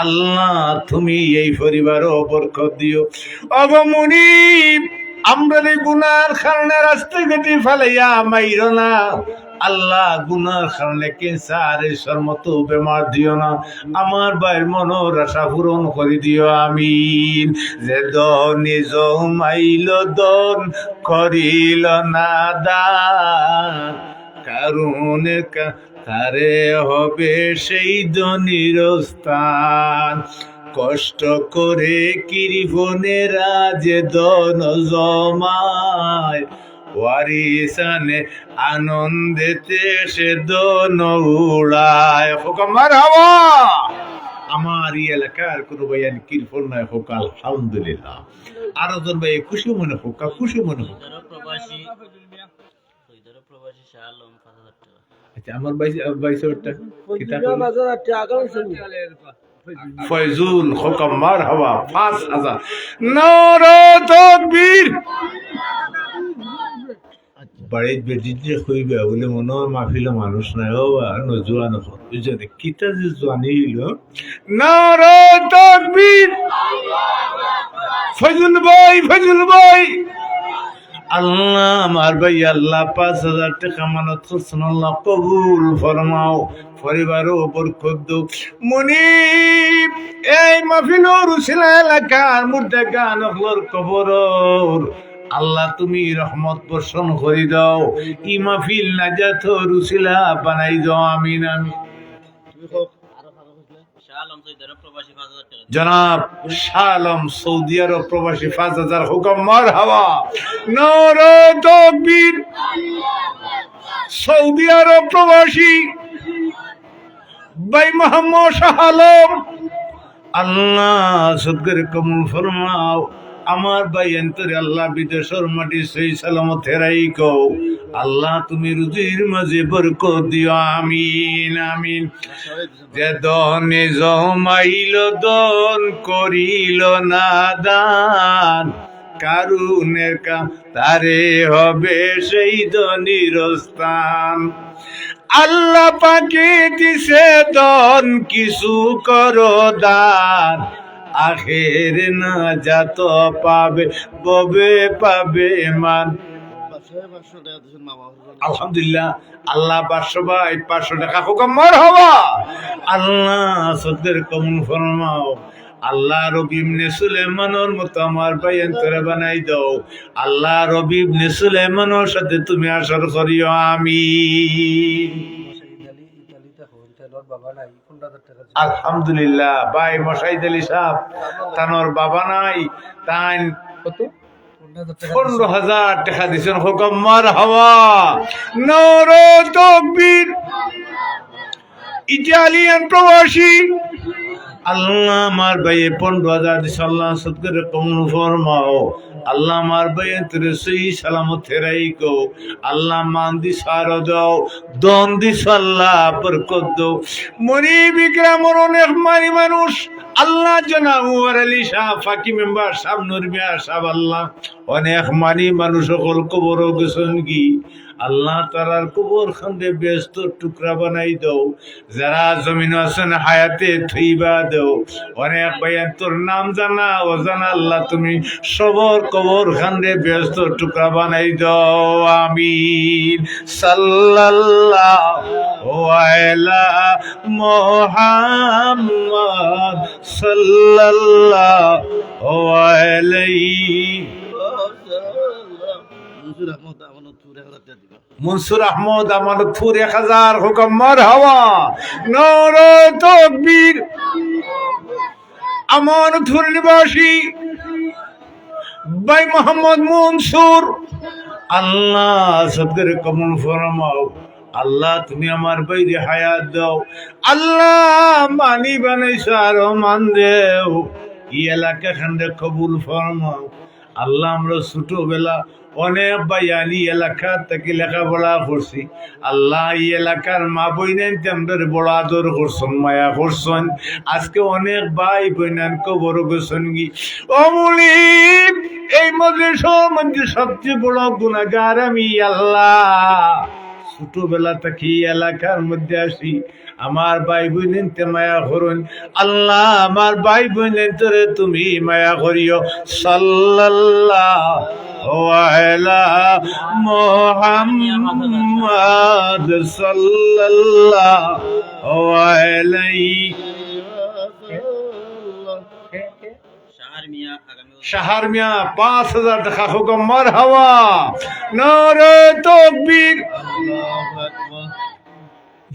আল্লাহ, তুমি এই পরিবারো বরকত দিও। ওগো মনিব, আমরারে গুনার কারণে রাস্তাঘাটে ফালাইয়া মাইরো না। আল্লাহ, গুনার কারণে ক্যান্সার, এইসব মতো বেমার দিও না। আমার ভাইর মনর আশা পূরণ করি দিও, আমিন। যে ধনে জমাইল ধন, করিল না দান, কারুণের কা-, তারে হবে সেই ধনীর স্থান। কষ্ট করে কৃপণেরা যে ধন জমায়, ওয়ারিসানে আনন্দেতে সে ধন উড়ায়। কউক্কা মারহাবা। আমার এই এলাকার কোনো ভাইয়াইন কৃপণ নাই, কউক্কা আলহামদুলিল্লাহ। আরো জন ভাই খুশি মনে কউক্কা, খুশি মনে কউক্কা। সৌদি আরব প্রবাসী, সৌদি আরব প্রবাসী শাহ আলম পাঁচ হাজার টাকা। আচ্ছা, আমার ভাই, ভাই সাহেবটা কিতা কইলো? ফয়জুল, কউক্কা মারহাবা, পাঁচ হাজার। নারায়ে তাকবীর। বাড়িত বেটিনরে কইবা বুলে, মনো অয় মাহফিলো মানুষ নাই, ও বা, নজুয়ান অকল। বুঝছো নি? কিতা যে জুয়ানি অইলো। নারায়ে তাকবীর। ফয়জুল ভাই, ফয়জুল ভাই। আল্লাহ, আমার ভাই, আল্লাহ, পাঁচ হাজার টাকা আমানত করছইন, আল্লাহ কবুল ফরমাও। পরিবারো বরকত দেও। মনিব, এই মাহফিলর উসিলা এলাকার মুর্দেগান অকলর কবরর আল্লাহ তুমি রহমত বর্ষণ করি দাও। ই মাহফিল নাজাতর উসিলা বানাই দাও। আমিন, আমিন। জনাব শাহ আলম সৌদি আরব প্রবাসী পাঁচ হাজার, কউক্কা মারহাবা। নারায়ে তাকবীর। সৌদি আরব প্রবাসী ভাই মোহাম্মদ শাহ আলম, আল্লাহ সদকারে কবুল ফরমাও। আমার ভাইয়াইন্তরে আল্লাহ বিদেশর মাটি সহি সালামত রাইখো। আল্লাহ তুমি রুজির মাঝে বরকত দিও। আমিন, আমিন। যে ধনে জমাইল ধন, করিল না দান, কারুণের কা-, তারে হবে সেই ধনীর স্থান। আল্লাহ পাকে দিছে ধন, কিছু করো দান, আখের নাজাত পাবে, ভবে পাবে মান। আলহামদুলিল্লাহ, আল্লাহ পাঁচশো ভাই, পাঁচশো টাকা কউক্কা মারহাবা। আল্লাহ সদকারে কবুল ফরমাও। আল্লাহ রবি ইবনে সুলেমানর মতো আমার ভাইয়াইন্তরে বানাই দাও। আল্লাহ রবি ইবনে সুলেমানর সাথে তুমি হাশর করিও, আমিন। আলহামদুলিল্লাহ, ভাই মশাইদ আলী সাহেব, তানর বাবা নাই, তাইন কত? পনেরো হাজার টাকা দিছইন, কউক্কা মারহাবা। নারায়ে তাকবীর। ইটালিয়ান প্রবাসী, আল্লাহ আমার ভাইয়ে পনেরো হাজার দিছে, আল্লাহ সদকারে কবুল ফরমাও। আল্লাহ আমার ভাইয়াইন্তরে সহি সালামত রাইখো। আল্লাহ মান দিছো আরো দাও, ধন দিছো আল্লাহ বরকত দাও। মনিব ইকরামর অনেক মানি মানুষ, আল্লাহ জনাব উমর আলী সাহেব, ফাঁকি মেম্বার সাহেব, নুর মিয়া সাহেব, আল্লাহ অনেক মানি মানুষ অকল কবরো গেছইনগি। আল্লাহ তারার কবর খানরে বেহেস্তর টুকরা বানাই দাও। যারা জমিনো আছইন হায়াতে তৈবা দেও। অনেক ভাইয়াইন্তর নাম জানা অজানা আল্লাহ তুমি সবর কবর খানরে বেহেস্তর টুকরা বানাই দাও। আমিন। সাল্লাল্লাহু আলা মুহাম্মদ সাল্লাল্লাহু আলাইহি। মনসুর আহমদ আমানতপুর এক হাজার টাকা দিবা। মনসুর আহমদ আমানতপুর এক হাজার, কউক্কা মারহাবা। নারায়ে তাকবীর। আমানতপুর নিবাসী ভাই মোহাম্মদ মনসুর, আল্লাহ সদকারে কবুল ফরমাও। আল্লাহ তুমি আমার ভাইরে হায়াত দাও। আল্লাহ মানি বানাইছো আরো মান দেও। ই এলাকা খানরে কবুল ফরমাও। আল্লাহ আমরা ছোটবেলা অনেক ভাইয়াইন ই এলাকা থাকি লেখাপড়া করছি। আল্লাহ ই এলাকার মা বইনাইন্তে আমরারে বড় আদর করছইন, মায়া করছইন। আজকে অনেক ভাই বইনাইন কবরো গেছইনগি। ও মনিব, এই মজলিসর মধ্যে সবচেয়ে বড় গুনাগার আমি আল্লাহ। ছোটবেলা থাকি ই এলাকার মধ্যে আছি, আমার ভাই বইনাইন্তে মায়া করইন। আল্লাহ আমার ভাই বইনাইন্তরে তুমি মায়া করিও। সাল্লাল্লাহু وعلى محمد صلى الله عليه. শাহার মিয়া, পাঁচ হাজার টেকা। কউক্কা মারহাবা। নারায়ে তাকবীর।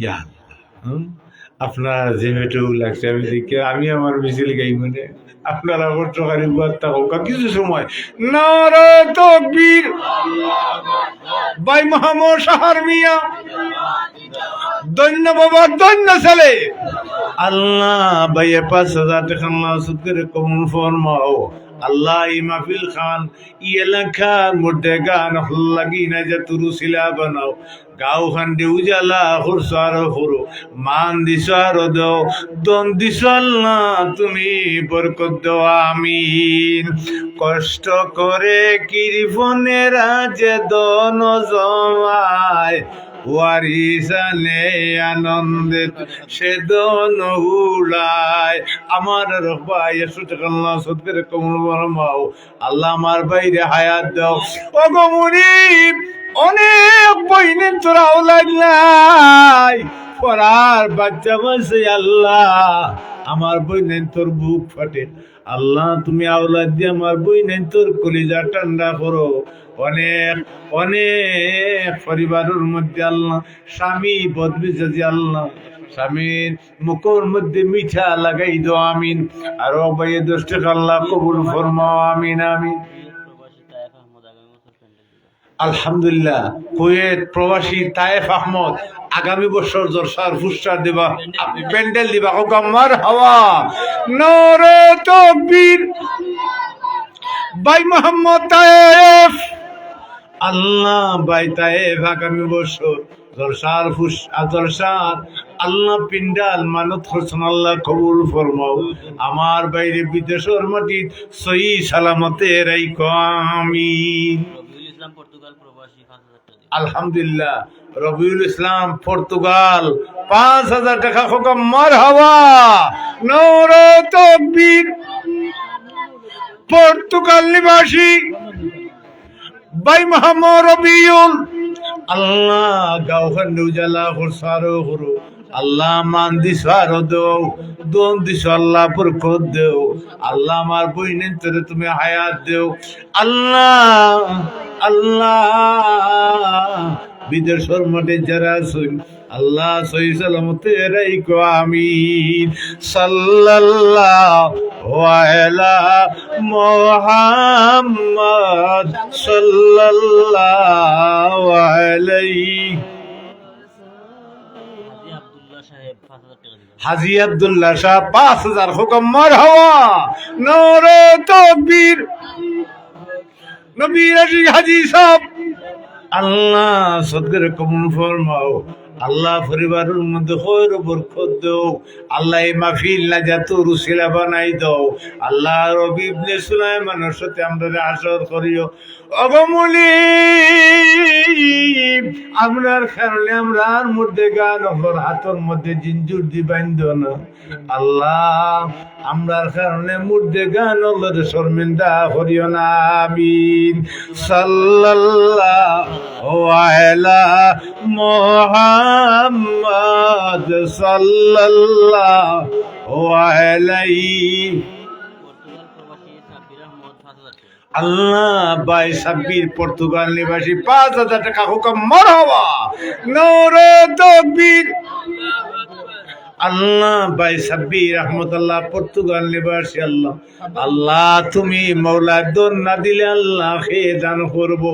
ইয়া আল্লাহ, হুম? আপনারা যে মেটু লাগছে, আমি দেখি, আমি আমার মিছিল গাই মানে, আপনারা কষ্ট করি বার্তা কউক্কা কিছু সময়। নারায়ে তাকবীর। ভাই মোহাম্মদ শাহার মিয়া, ধন্য বাবা, ধন্য ছেলে। আল্লাহ, ভাইয়ে পাঁচ হাজার টেকা আল্লাহ সদকারে কবুল ফরমাও। আল্লাহ, ই মাহফিল খান, ই এলাকার মুর্দেগান অকলর লাগি নাজাতর উসিলা বানাও। গাঁও খান্ডে উজালা করছো আরো করো, মান দিছো আরো দেও, ধন দিছো আল্লাহ তুমি বরকত দেও, আমিন। কষ্ট করে কৃপণেরা যে ধন জমায়, ওয়ারিসানে আনন্দে সে ধন উড়ায়। আমার রব্বা, একশো টেকা আল্লাহ সদকারে কবুল ফরমাও। আল্লাহ, আমার ভাইরে হায়াত দেও। ওগো মুনিব, অনেক বইনইন্তর আওলাদ নাই, পরার বাচ্চা বয়সে আল্লাহ, আমার বইনইন্তর বুক ফাটে। আল্লাহ, তুমি আওলাদ দিয়া আমার বইনইন্তর কলিজা ঠান্ডা করো। অনেক, অনেক পরিবারর মধ্যে আল্লাহ, স্বামী বদমেজাজি আল্লাহ, স্বামীর মুখর মধ্যে মিঠা লাগাই দেও, আমিন। আরো ভাইয়ে দশ টেকা আল্লাহ কবুল ফরমাও, আমিন, আমিন। আলহামদুলিল্লাহ, কুয়েত প্রবাসী তায়েফ আহমদ আগামী বছর জলসার পোস্টার দিবা, প্যান্ডেল দিবা, কউক্কা মারহাবা। নারায়ে তাকবীর। ভাই মোহাম্মদ তায়েফ, আল্লাহ, ভাই তায়েফ আগামী বছর জলসার ফুস-, আ, জলসার আল্লাহ পিন্ডাল মানত করছইন, আল্লাহ কবুল ফরমাও। আমার ভাইরে বিদেশর মাটিত সহি সালামতে রাইখো, আমিন। রবিউল ইসলাম পর্তুগাল প্রবাসী পাঁচ হাজার টেকা দিবা। আলহামদুলিল্লাহ, রবিউল ইসলাম পর্তুগাল পাঁচ হাজার টেকা, কউক্কা মারহাবা। নারায়ে তাকবীর। পর্তুগাল নিবাসী ভাই মোহাম্মদ রবিউল, আল্লাহ, গাঁও খান্ডে উজালা করছো আরো করো। আল্লাহ, মান দিছো আরো দেও, ধন দিছো আল্লাহ বরকত দেও। আল্লাহ, আমার বইনইন্তরে তুমি হায়াত দেও। আল্লাহ, আল্লাহ, বিদেশর মাটিত যারা আছইন, আল্লাহ সহি সালামতে রাইখো, আমিন। সাল্লাল্লাহু আলা মুহাম্মদ সাল্লাল্লাহু আলাইহি। হাজি আব্দুল্লাহ সাহেব পাঁচ হাজার টেকা দিবা। হাজি আব্দুল্লাহ সাহেব পাঁচ হাজার, কউক্কা মারহাবা। নারায়ে তাকবীর। নবীর আশিক হাজি সাহেব, আল্লাহ সদকারে কবুল ফরমাও। আল্লাহ পরিবারর মধ্যে খৈর বরকত দেও। আল্লাহ এই মাহফিল নাজাতর উসিলা বানাই দেও। আল্লাহ রবি ইবনে সুলাইমানর সাথে আমরারে হাশর করিও। ওগো মুনিব, আমরার কারণে আমরার মুর্দেগান অকলর হাতর মধ্যে জিঞ্জুর দি বাইন্ধো না। আল্লাহ, আমরার কারণে মুর্দেগান অকলরে শর্মিন্দা করিও না। আমিন। সাল্লাল্লাহু আলা মুহাম্মদ সাল্লাল্লাহু আলাইহি। আল্লাহ, ভাই সাব্বির পর্তুগাল নিবাসী পাঁচ হাজার টেকা, কউক্কা মারহাবা। নারায়ে তাকবীর। আল্লাহ, ভাই সাব্বির রহমতুল্লাহ পর্তুগাল নিবাসী, আল্লাহ, আল্লাহ, তুমি মওলা ধন না দিলে আল্লাহ কে দান করবো।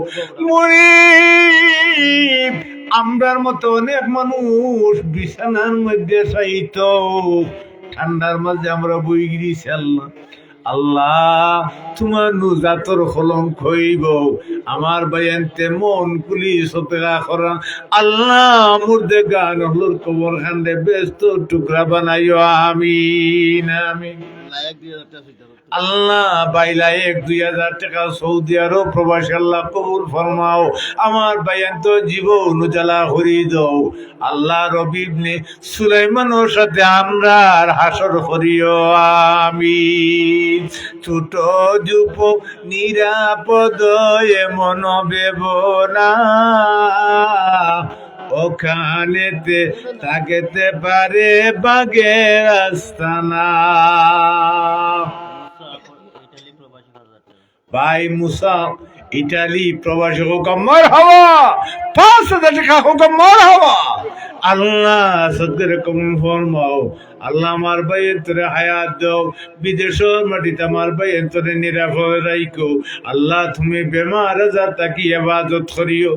মুনিব, আমরার মতো অনেক মানুষ বিছানার মধ্যে শায়িত, ঠান্ডার মাঝে আমরা বই গিরিছি, আল্লাহ। আল্লাহ, তুমার নু জাতর কলঙ্ক অইবো। আমার ভাইয়াইন্তে মন খুলি সদকা করইন। আল্লাহ, মুর্দেগান অকলর কবর খানরে বেহেস্তর টুকরা বানাইও। আমিন, আমিন। আল্লাহ, বাইলা এক দুই হাজার টেকা সৌদি আরব প্রবাসী আল্লাহ কবুল ফরমাও। আমার ভাইয়াইন্তর জীবন উজালা করি দেও। আল্লাহ, রবি ইবনে সুলাইমানর সাথে আমরার হাশর করিও। আমিন। ছোট যুবক নিরাপদ এমন বেবনা, ওখানেতে থাকতে পারে বাগের আস্তানা। ভাই মুসা, ইটালি প্রবাসী কউক্কা মারহাবা, পাঁচ হাজার টেকা কউক্কা মারহাবা। আল্লাহ, সদকারে কবুল ফরমাও। আল্লাহ, আমার ভাইয়াইন্তরে হায়াত দেও, বিদেশর মাটিত আমার ভাইয়াইন্তরে নিরাপদ রাখো। আল্লাহ, তুমি বেমার আজার থাকি হেফাজত করিও।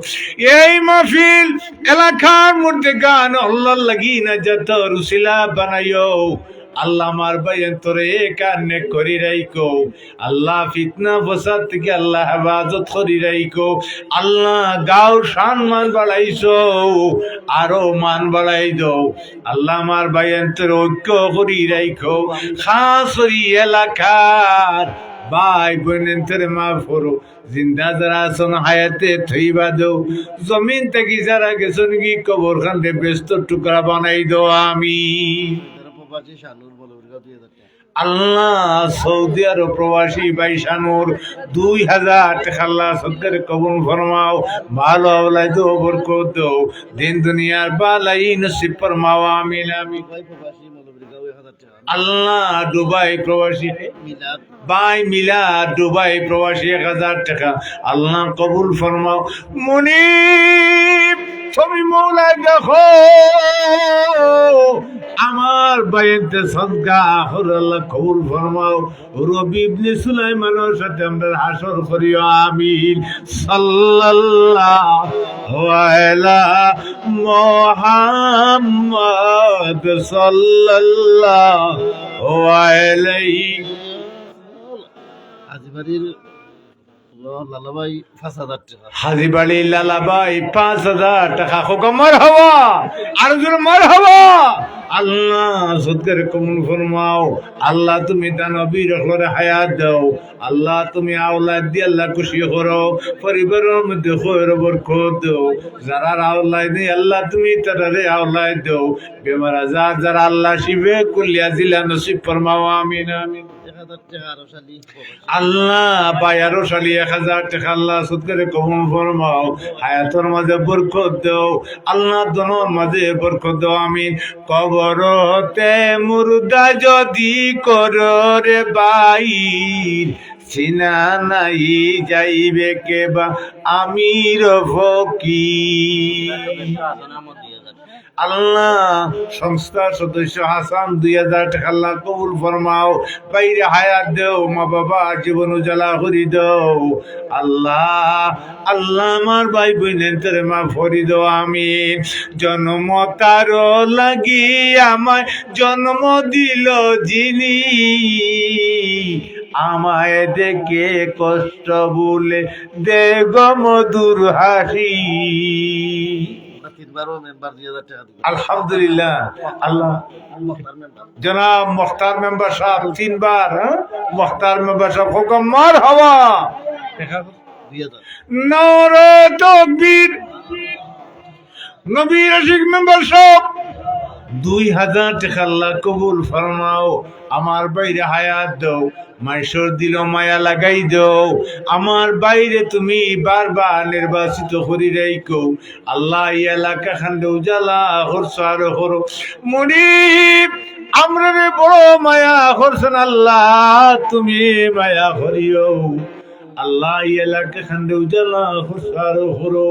এই মাহফিল এলাকার মধ্যে গান আল্লাহর লাগি নাজাতর উসিলা বানাইও। আল্লাহ, আমার ভাইয়াইন্তরে এক আর নেক করি রাখো। আল্লাহ, ফিতনা ফসাদ থাকি আল্লাহ হেফাজত করি রাখো। আল্লাহ, গাঁওর শান মান বাড়াইছো, আরো মান বাড়াই দেও। আল্লাহ, আমার ভাইয়াইন্তরে ঐক্য করি রাখো। খাস করি এলাকার ভাই বইনাইন্তরে মাফ করো। জিন্দা যারা আছইন হায়াতে তৈবা দেও। জমিন থাকি যারা গেছইন গি কবরখানরে বেহেস্তর টুকরা বানাই দেও। আমিন। আল্লাহ, সৌদি আরব প্রবাসী ভাই শানুর দুই হাজার টেকা আল্লাহ সদকারে কবুল ফরমাও। ভালো আওলাদ দেও, বরকত দেও, দিন দুনিয়ার ভালাই নসিব ফরমাও। আমিন, আমিন। আল্লাহ, দুবাই প্রবাসী ভাই মিলাদ, দুবাই প্রবাসী এক হাজার টেকা আল্লাহ কবুল ফরমাও। মুনিব, তুমি মৌলা দেখো, আমার ভাইয়াইন্তে সদকা আখর আল্লাহ কবুল ফরমাও। রবি ইবনে সুলাইমানর সাথে আমরার হাশর করিও। আমিন। সাল্লাল্লাহু আলা মুহাম্মদ সাল্লাল্লাহু আলাইহি। হাজি বাড়ির লালাভাই পাঁচ হাজার টেকা। হাজি বাড়ির লালাভাই পাঁচ হাজার টেকা। কউক্কা মারহাবা, আরো জোরে মারহাবা। আল্লাহ, সদকারে কবুল ফরমাও। আল্লাহ, তুমি দানবীর অকলরে হায়াত দেও। আল্লাহ, তুমি আওলাদ দি আল্লাহ খুশি করো, পরিবারর মধ্যে খয়র বরকত দেও। যারার আওলাদ নেই আল্লাহ, তুমি তারারে আওলাদ দেও। বেমার আজার যারা আল্লাহ শিফে কুল্লিয়া জিলা নসিব ফরমাও। আমিন, আমিন। আল্লাহ, ভাই আরো শালি এক হাজার টেকা আল্লাহ সদকারে কবুল ফরমাও। হায়াতর মাঝে বরকত দেও আল্লাহ, ধনর মাঝে বরকত দেও। আমিন। কবরতে মুর্দা যদি করো রে বাইর, চিনা নাই যাইবে কেবা আমির ফকির। আল্লাহ, সংস্থার সদস্য হাসান দুই হাজার টেকা আল্লাহ কবুল ফরমাও। ভাইরে হায়াত দেও, মা বাবা জীবন উজালা করি দেও। আল্লাহ, আল্লাহ, আমার ভাই বইনাইন্তরে মাফ করি দেও। আমিন। জন্ম তার লাগি আমায় জন্ম দিল যিনি, আমায় দেখে কষ্ট ভুলে দে গো মধুর হাসি। তিনবারও মেম্বার দুই হাজার টেকা দিল। আলহামদুলিল্লাহ। আল্লাহ। মুখতার মেম্বার। জনাব মুখতার মেম্বার সাহেব তিনবার, হ্যাঁ? মুখতার মেম্বার সাহেব কউক্কা মারহাবা। দুই হাজার। নারায়ে তাকবীর। নবীর আশিক মেম্বার সাহেব দুই হাজার টেকা আল্লাহ কবুল ফরমাও। আমার ভাইরে হায়াত দেও, মানষর দিলো মায়া লাগাই দেও। আমার ভাইরে তুমি বারবার নির্বাচিত করি রাখো। আল্লাহ, ই এলাকা খানরে উজালা করছো আরো করো। মুনিব, আমরারে বড় মায়া করছইন আল্লাহ, তুমি মায়া করিও। আল্লাহ, ই এলাকা খানরে উজালা করছো আরো করো।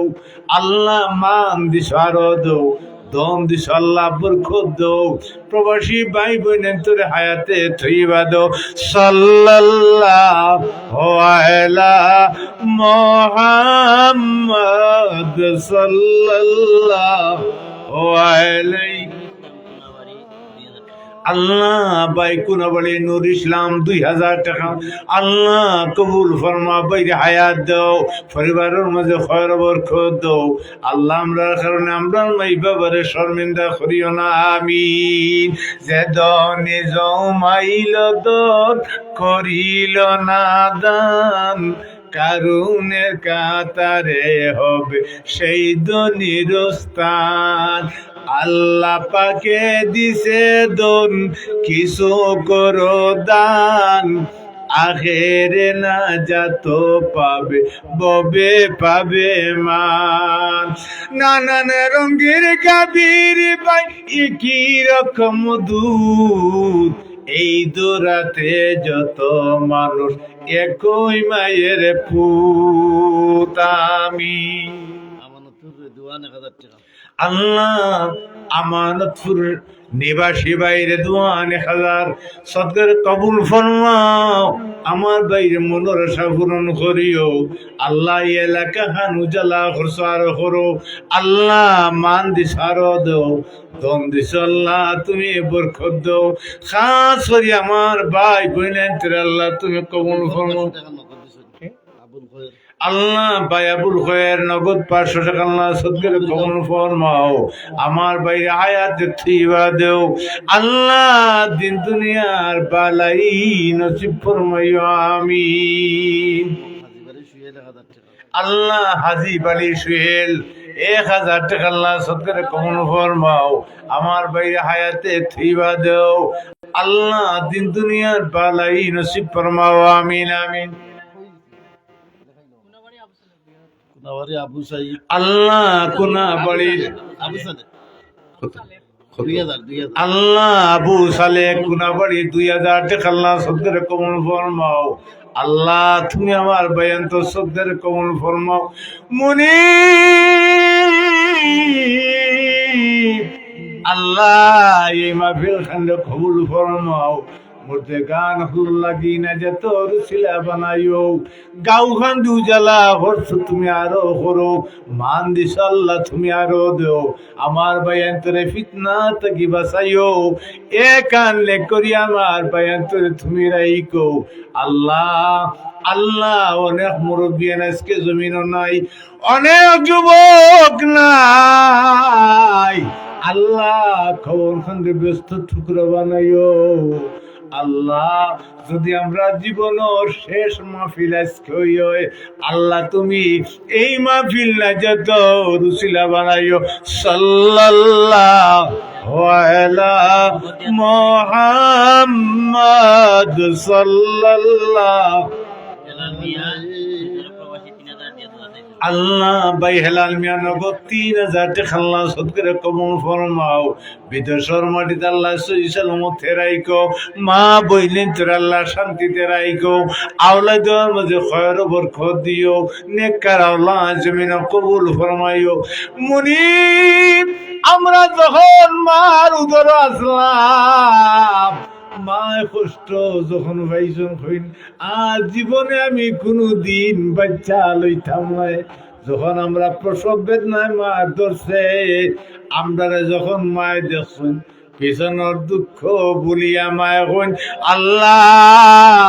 আল্লাহ, মান দিছো আরো দেও, ধন দিছো আল্লাহ, বরকত দেও। প্রবাসী ভাই বইনাইন্তরে হায়াতে তৈবা দেও। সাল্লাল্লাহু আলা মুহাম্মদ সাল্লাল্লাহু আলাইহি। আল্লাহ, ভাই কুনাবাড়ি নুর ইসলাম দুই হাজার টেকা। আল্লাহ, কবুল ফরমা, ভাইরে হায়াত দেও, পরিবারর মাঝে খয়র বরকত দেও। আল্লাহ, আমরার কারণে আমরার মাই বাবারে শর্মিন্দা করিও না, আমিন। যে ধনে জমাইল ধন, করিল না দান, কারুনের কাতারে হবে সেই ধনীর স্থান। আল্লাহ পাকে দিছে ধন, কিছু করো দান, আখেরে নাজাত পাবে, ভবে পাবে মান। নানান রঙের গাভীর ভাই, একই রকম দুধ, এই দুরাতে যত মানুষ, একই মায়ের পুত। আমিন। আমানতপুর রেদওয়ান এক হাজার টেকা। আল্লাহ, আমানতপুর নিবাসী ভাই রেদওয়ান এক হাজার, সদকারে কবুল ফরমাও। আমার ভাইর মনর আশা পূরণ করিও। আল্লাহ, এই এলাকা খান উজালা খরচ আরো করো। আল্লাহ, মান দিছ আরো দেও, ধন দিছ আল্লাহ, তুমি বরকত দেও। খাস করি আমার ভাই বইনাইন্তরে আল্লাহ, তুমি কবুল ফরমাও। আল্লাহ, ভাই আবুল খয়ের নগদ পাঁচশো টেকা আল্লাহ সদকারে কবুল ফরমাও। আমার ভাইরে হায়াতে তৈবা দেও। আল্লাহ, দিন দুনিয়ার বালাই নসিব ফরমাইও। আমিন। আল্লাহ, হাজি বালি সুহেল এক হাজার টেকা আল্লাহ সদকারে কবুল ফরমাও। আমার ভাইরে হায়াতে তৈবা দেও। আল্লাহ, দিন দুনিয়ার বালাই নসিব ফরমাও। আমিন, আমিন। কোনাবাড়ি আবু সাইদ। আল্লাহ, কোনাবাড়ির আবু সালেক। কত? কত? দুই হাজার, দুই হাজার। আল্লাহ, আবু সালেক কোনাবাড়ি দুই হাজার টেকা আল্লাহ সদকারে কবুল ফরমাও। আল্লাহ, তুমি আমার ভাইয়ান্তর সদকারে কবুল ফরমাও। মুনি, আল্লাহ, এই মাহফিল খানরে কবুল ফরমাও। মুর্দেগান হুল্লা গিনা যত রুসিলা বানাইও। গাঁও খান উজালা করছো তুমি আরো করো। মান দিছ আল্লাহ তুমি আরো দেও। আমার ভাইয়ান্তরে ফিতনা থাকি বাঁচাইও। এ কান লেখ করি আমার ভাইয়ান্তরে তুমি রাইকো। আল্লাহ, আল্লাহ, অনেক মুরব্বিয়ান আজকে জমিনও নাই, অনেক যুবক নাই। আল্লাহ, কবর খানরে বেহেস্ত টুকরা বানাইও। আল্লাহ, যদি আমরা জীবনর শেষ মাহফিল আজকে অই অয়, আল্লাহ, তুমি এই মাহফিল নাজাতর উসিলা বানাইও। সাল্লাল্লাহু আলা মুহাম্মদ সাল্লাল্লাহু আল্লাহ, ভাই হেলাল মিয়া নগদ তিন হাজার টেকা আল্লাহ সদকারে কবুল ফরমাও। বিদেশর মাটিত আল্লাহ সহি সালামতে রাইকো। মা বইনাইন্তরে আল্লাহ শান্তিতে রাইকো। আওলাদর মাঝে খয়র বরকত দিও। নেককার আওলাদ জমিনো কবুল ফরমাইও। মুনিব, আমরা যখন মার উদরো আছলাম, মায় কষ্ট যখন পাইছইন, কইন, আর জীবনে আমি কুনুদিন বাইচ্চা লইতাম নায়। যখন আমরা প্রসব বেদনায় মার ধরছে, আমরারে যখন মায় দেখছইন, পিছনর দুঃখ ভুলিয়া মায় কইন, আল্লাহ,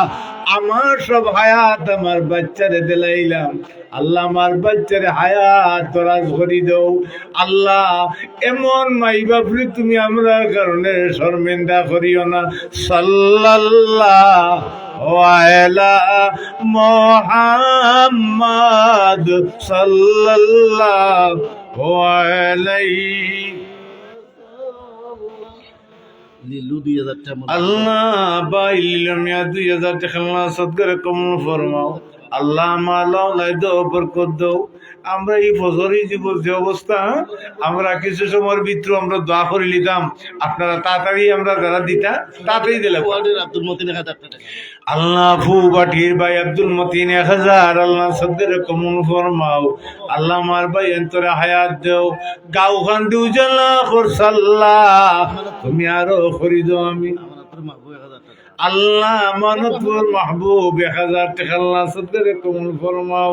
আমার সব হায়াত আমার বাইচ্চারে দিলাইলাম। আল্লাহ, আমার বাইচ্চারে হায়াত দরাজ করি দেও। আল্লাহ, এমন মাই বাপরে তুমি আমরার কারণে শর্মিন্দা করিও না। সাল্লাল্লাহু আলা মুহাম্মদ সাল্লাল্লাহু আলাইহি। লিলু দুই হাজার টেকা। আল্লাহ, ভাই লিলু মিয়া দুই হাজার টেকা আল্লাহ সদকারে কবুল ফরমাও। আল্লাহ, আমার আওলাদো বরকত দেও। আমরা এই ফজরি জীবন যে অবস্থা, আমরা কিছু সময়ের ভিতরে আমরা দোয়া করি নিতাম। আপনারা তাড়াতাড়ি আমরা যারা দিতা, তাড়াতাড়ি দিলে। আব্দুল মতিন এক হাজার টেকা। আল্লাহ, ফুবাটির ভাই আব্দুল মতিন এক হাজার, আল্লাহ সদকারে কবুল ফরমাও। আল্লাহ, আমার ভাইয়ান্তরে হায়াত দেও। গাঁও খান উজালা করছ আল্লাহ, তুমি আরো করি দেও। আমিন। আল্লাহ, আমানতপুর মাহবুব এক হাজার টেকা আল্লাহ সদকারে কবুল ফরমাও।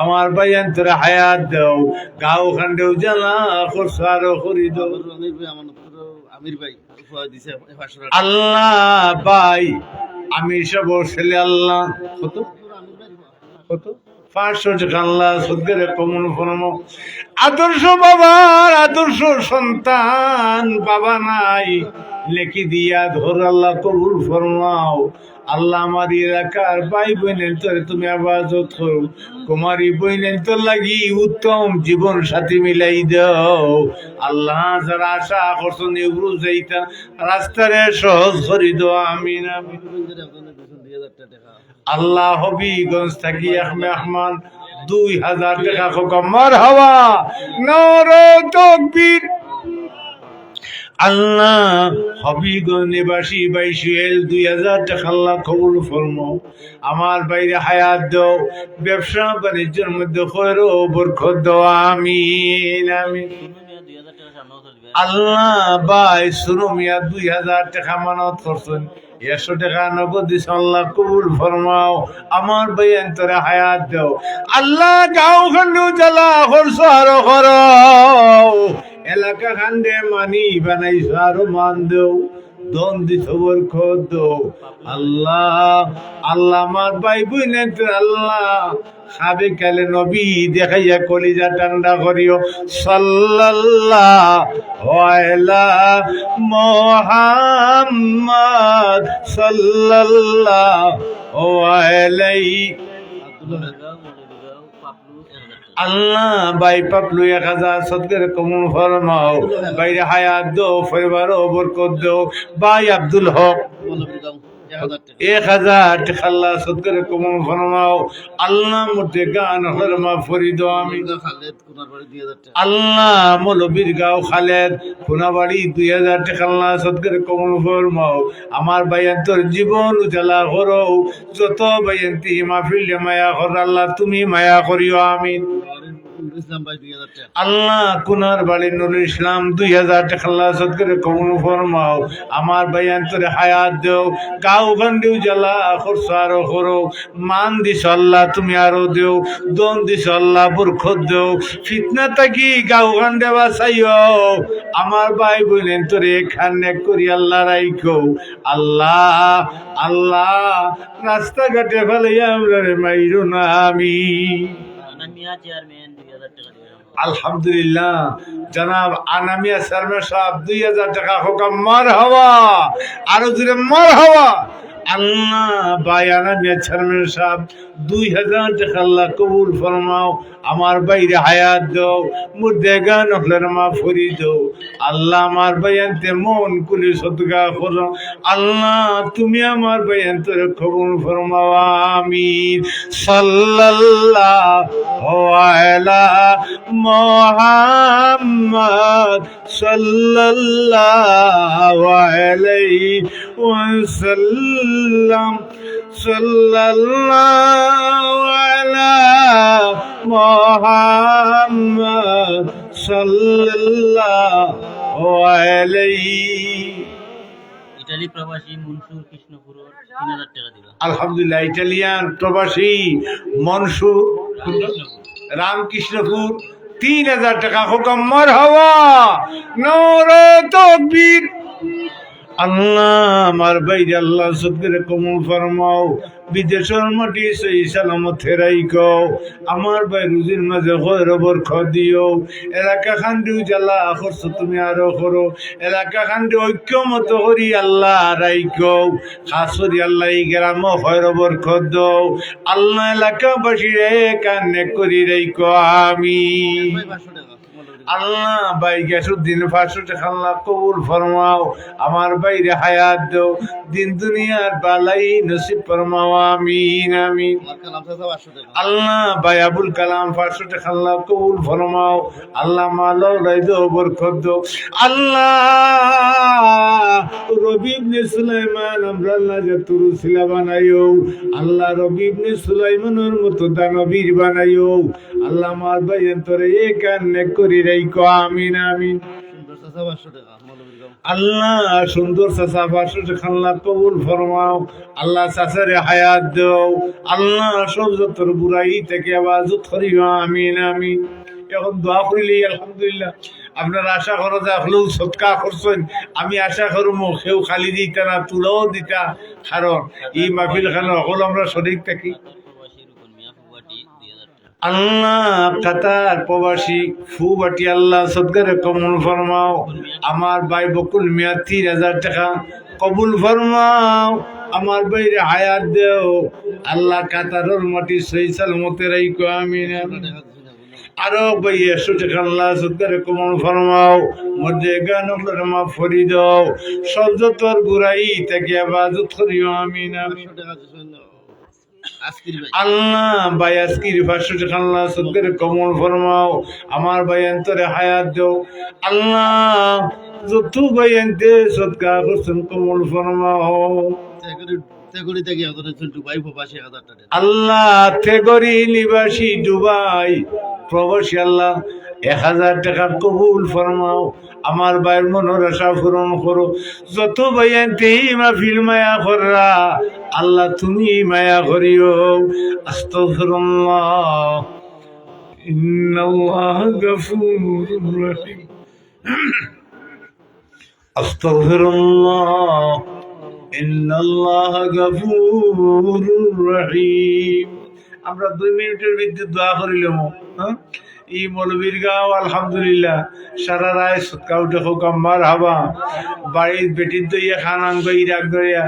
আমার ভাইয়ান্তরে হায়াত দেও। গাঁও খান উজালা করছ আরো করি দেও। আমির ভাই উপহার দিছে পাঁচশো টাকা। আল্লাহ ভাই, আমির সাবর ছেলে আল্লাহ, কত? কত? পাঁচশো টেকা আল্লাহ সদকারে কবুল ফরমাও। আদর্শ বাবার আদর্শ সন্তান, বাবা নাই, নেকি দিয়া ধর আল্লাহ কবুল ফরমাও। আল্লাহ, আমার এলাকার ভাই বইনাইন্তরে তুমি হেফাজত করো। কুমারী বইনাইন্তর লাগি উত্তম জীবন সাথী মিলাই দাও। আল্লাহ, যারা আশা করছইন এগুলো যাইতা, রাস্তারে সহজ করি দাও। আমিন, আমিন। আল্লাহ, হবিগঞ্জ থাকি এক মেহমান দুই হাজার টেকা কউক্কা, মারহাবা, নারে তকবীর। আল্লাহ, হবিগঞ্জ নিবাসী ভাই সুহেল দুই হাজার টেকা আল্লাহ কবুল ফরমাও। আমার ভাইরে হায়াত দাও, ব্যবসা বাণিজ্যর মধ্যে খয়র ও বরকত দাও। আমিন, আমিন। আল্লাহ, ভাই সুনু মিয়া দুই হাজার টেকা আমানত করছইন, একশো টেকা নগদ দিছইন, আল্লাহ কবুল ফরমাও। আমার ভাইয়াইন্তরে হায়াত দাও। আল্লাহ, গাঁও খান্ডি উজালা করছো আরো করো, এলাকা খান্ডি মানি বানাইছো আরো মান দাও, ধন দিছো বরকত দাও। আল্লাহ, আল্লাহ, আমার ভাই বইনাইন্তরে আল্লাহ, সাবে কালে নবী দেখাইয়া কলিজা ঠান্ডা করিও। সাল্লাল্লাহু আলা মুহাম্মদ, সাল্লাল্লাহু আলাইহি। আল্লাহ, ভাই পাপলু এক হাজার সদকারে কবুল ফরমাও। ভাইরে হায়াত দাও, পরিবারো বরকত দাও। ভাই আব্দুল হক এক হাজার টেকা। এক হাজার টেকা আল্লাহ সদকারে কবুল ফরমাও। আল্লাহ, মুর্দেগান হকলরে মাফ করি দাও। আমিন। খালেদ কোনারবাড়ি দুই হাজার টেকা। আল্লাহ, মৌলভীর গাঁও খালেদ কোনাবাড়ি দুই হাজার টেকা আল্লাহ সদকারে কবুল ফরমাও। আমার ভাইয়াইন্তর জীবন উজালা করো। যত ভাইয়াইন্তে মাহফিলরে মায়া কররা আল্লাহ, তুমি মায়া করিও। আমিন। নুরুল ইসলাম ভাই দুই হাজার টেকা। আল্লাহ, কোনারবাড়ি নুরুল ইসলাম দুই হাজার টেকা আল্লাহ সদকারে কবুল ফরমাও। আমার ভাইয়াইন্তরে হায়াত দাও। গাঁও খান্ডি উজালা করছো আরো করো। মান দিছো আল্লাহ, তুমি আরো দেও। ধন দিছো আল্লাহ, বরকত দেও। ফিতনা থাকি গাঁও খান্ডি বাঁচাইও। আমার ভাই বইনাইন্তরে এক খান নেক করি আল্লাহ রাইখো। আল্লাহ, আল্লাহ, রাস্তাঘাটে ফালাইয়া আমরারে মাইরো না। আমিন। আনা মিয়া চেয়ারম্যান দুই হাজার টেকা দিবা। আলহামদুলিল্লাহ, জনাব আনা মিয়া চেয়ারম্যান সাব দুই হাজার টেকা কউক্কা, মারহাবা, আরো জোরে মারহাবা। আল্লাহ, ভাই আনা মিয়া চেয়ারম্যান সাব দুই হাজার টেকা আল্লাহ কবুল ফরমাও। আমার ভাইরে হায়াত দাও, মুর্দেগান হকলরে মাফ করি দাও। আল্লাহ, আমার ভাইয়াইন্তে মন খুলি সদকা করো। আল্লাহ, তুমি আমার ভাইয়াইন্তরে কবুল ফরমাও। আমিন। সাল্লাল্লাহু আলা মুহাম্মদ, সাল্লাল্লাহু আলাইহি ওয়াসাল্লাম। সাল্লাল্লাহু আলা মুহাম্মদ, সাল্লাল্লাহু আলাইহি। ইটালি প্রবাসী মনসুর কৃষ্ণপুরর তিন হাজার টেকা দিবা। আলহামদুলিল্লাহ, ইটালিয়ান প্রবাসী মনসুর রামকৃষ্ণপুর তিন হাজার টেকা কউক্কা, মারহাবা, নারে তকবীর। আল্লাহ, আমার ভাইরে আল্লাহ সদকারে কবুল ফরমাও। বিদেশর মাটি সহি সালামত ফেরাইকো। আমার ভাই রুজির মাঝে খয়র বরকত দিও। এলাকা খান্ডি উজালা করছো তুমি আরো করো। এলাকা খান্ডি ঐক্যমত করি আল্লাহ রাইকো। খাস করি আল্লাহ ই গ্রামো খয়র বরকত দাও। আল্লাহ এলাকাবাসীরে এক খান নেক করি রাইকো। আমিন। আল্লাহ, ভাই গিয়াসুদ্দিন পাঁচশো টেকা আল্লাহ কবুল ফরমাও। আমার ভাইরে হায়াত দাও, দিন দুনিয়ার ভালাই নসিব ফরমাও। আমিন, আমিন। আমার কালাম চাচা পাঁচশো টেকা। আল্লাহ, ভাই আবুল কালাম পাঁচশো টেকা আল্লাহ কবুল ফরমাও। আল্লাহ, মালো রাইজো বরকত দাও। আল্লাহ, রবি ইবনে সুলাইমান আমরার মাঝে তুরুসিলা বানাইও। আল্লাহ, রবি ইবনে সুলাইমানর মতো দানবীর বানাইও। আল্লাহ, আমার ভাইয়াইন্তরে এক খান নেক করি রাইকো। আমিন, আমিন। সুন্দর চাচা পাঁচশো টেকা, মৌলভীর গাঁও। আল্লাহ, সুন্দর চাচা পাঁচশো টেকা আল্লাহ কবুল ফরমাও। আল্লাহ, চাচারে হায়াত দাও। আল্লাহ, সব যতর বুরাই থাকি হেফাজত করিও। আমিন, আমিন। এখন দোয়া করিলি, আলহামদুলিল্লাহ। আপনারা আশা করো যে হকলেউ সদকা করছইন, আমি আশা করমু কেউ খালি দিতা না, তুলাও দিতা, কারণ ই মাহফিল খানো হকল আমরা শরিক থাকি। আল্লাহ, কাতার প্রবাসী ফুবাটি আল্লাহ সদকারে কবুল ফরমাও। আমার ভাই বকুল মিয়া তিন হাজার টেকা কবুল ফরমাও। আমার ভাইরে হায়াত দেও আল্লাহ, কাতারর মাটি সহি সালামতে রাইখো, আমিন, আমিন। আরো ভাই একশো টেকা আল্লাহ সদকারে কবুল ফরমাও। মুর্দেগান অকলরে মাফ করি দাও, সব যতর বুরাই থাকি হেফাজত করিও, আমিন, আমিন। আল্লাহ, ভাই আজকির পাঁচশো টেকা আল্লাহ সদকারে কবুল ফরমাও। আমার ভাইয়াইন্তরে হায়াত দেও আল্লাহ, যত ভাইয়াইন্তে সদকা করছইন কবুল ফরমাও। তেগরি থাকি একজন আছইন দুবাই প্রবাসী, এক হাজার টেকা। আল্লাহ, তেগরি নিবাসী দুবাই প্রবাসী আল্লাহ, এক হাজার টেকা কবুল ফরমাও। আমার ভাইর মনর আশা পূরণ করো। যত ভাইয়াইন্তে ই মাহফিল মায়া কররা, আল্লাহ তুমি মায়া করিও। আস্তাগফিরুল্লাহ, ইন্নাল্লাহা গাফুরুর রহিম। আস্তাগফিরুল্লাহ, ইন্নাল্লাহা গাফুরুর রহিম। আমরা দুই মিনিটর ভিতরে দোয়া করিলাম, হ্যাঁ? ই মৌলভীর গাঁও আলহামদুলিল্লাহ, সারা রায় সদকা উঠে হোক, মারহাবা। বাড়িত বেটিন তো ইয়ে খান আঙ্গ ইরাক ধরিয়া,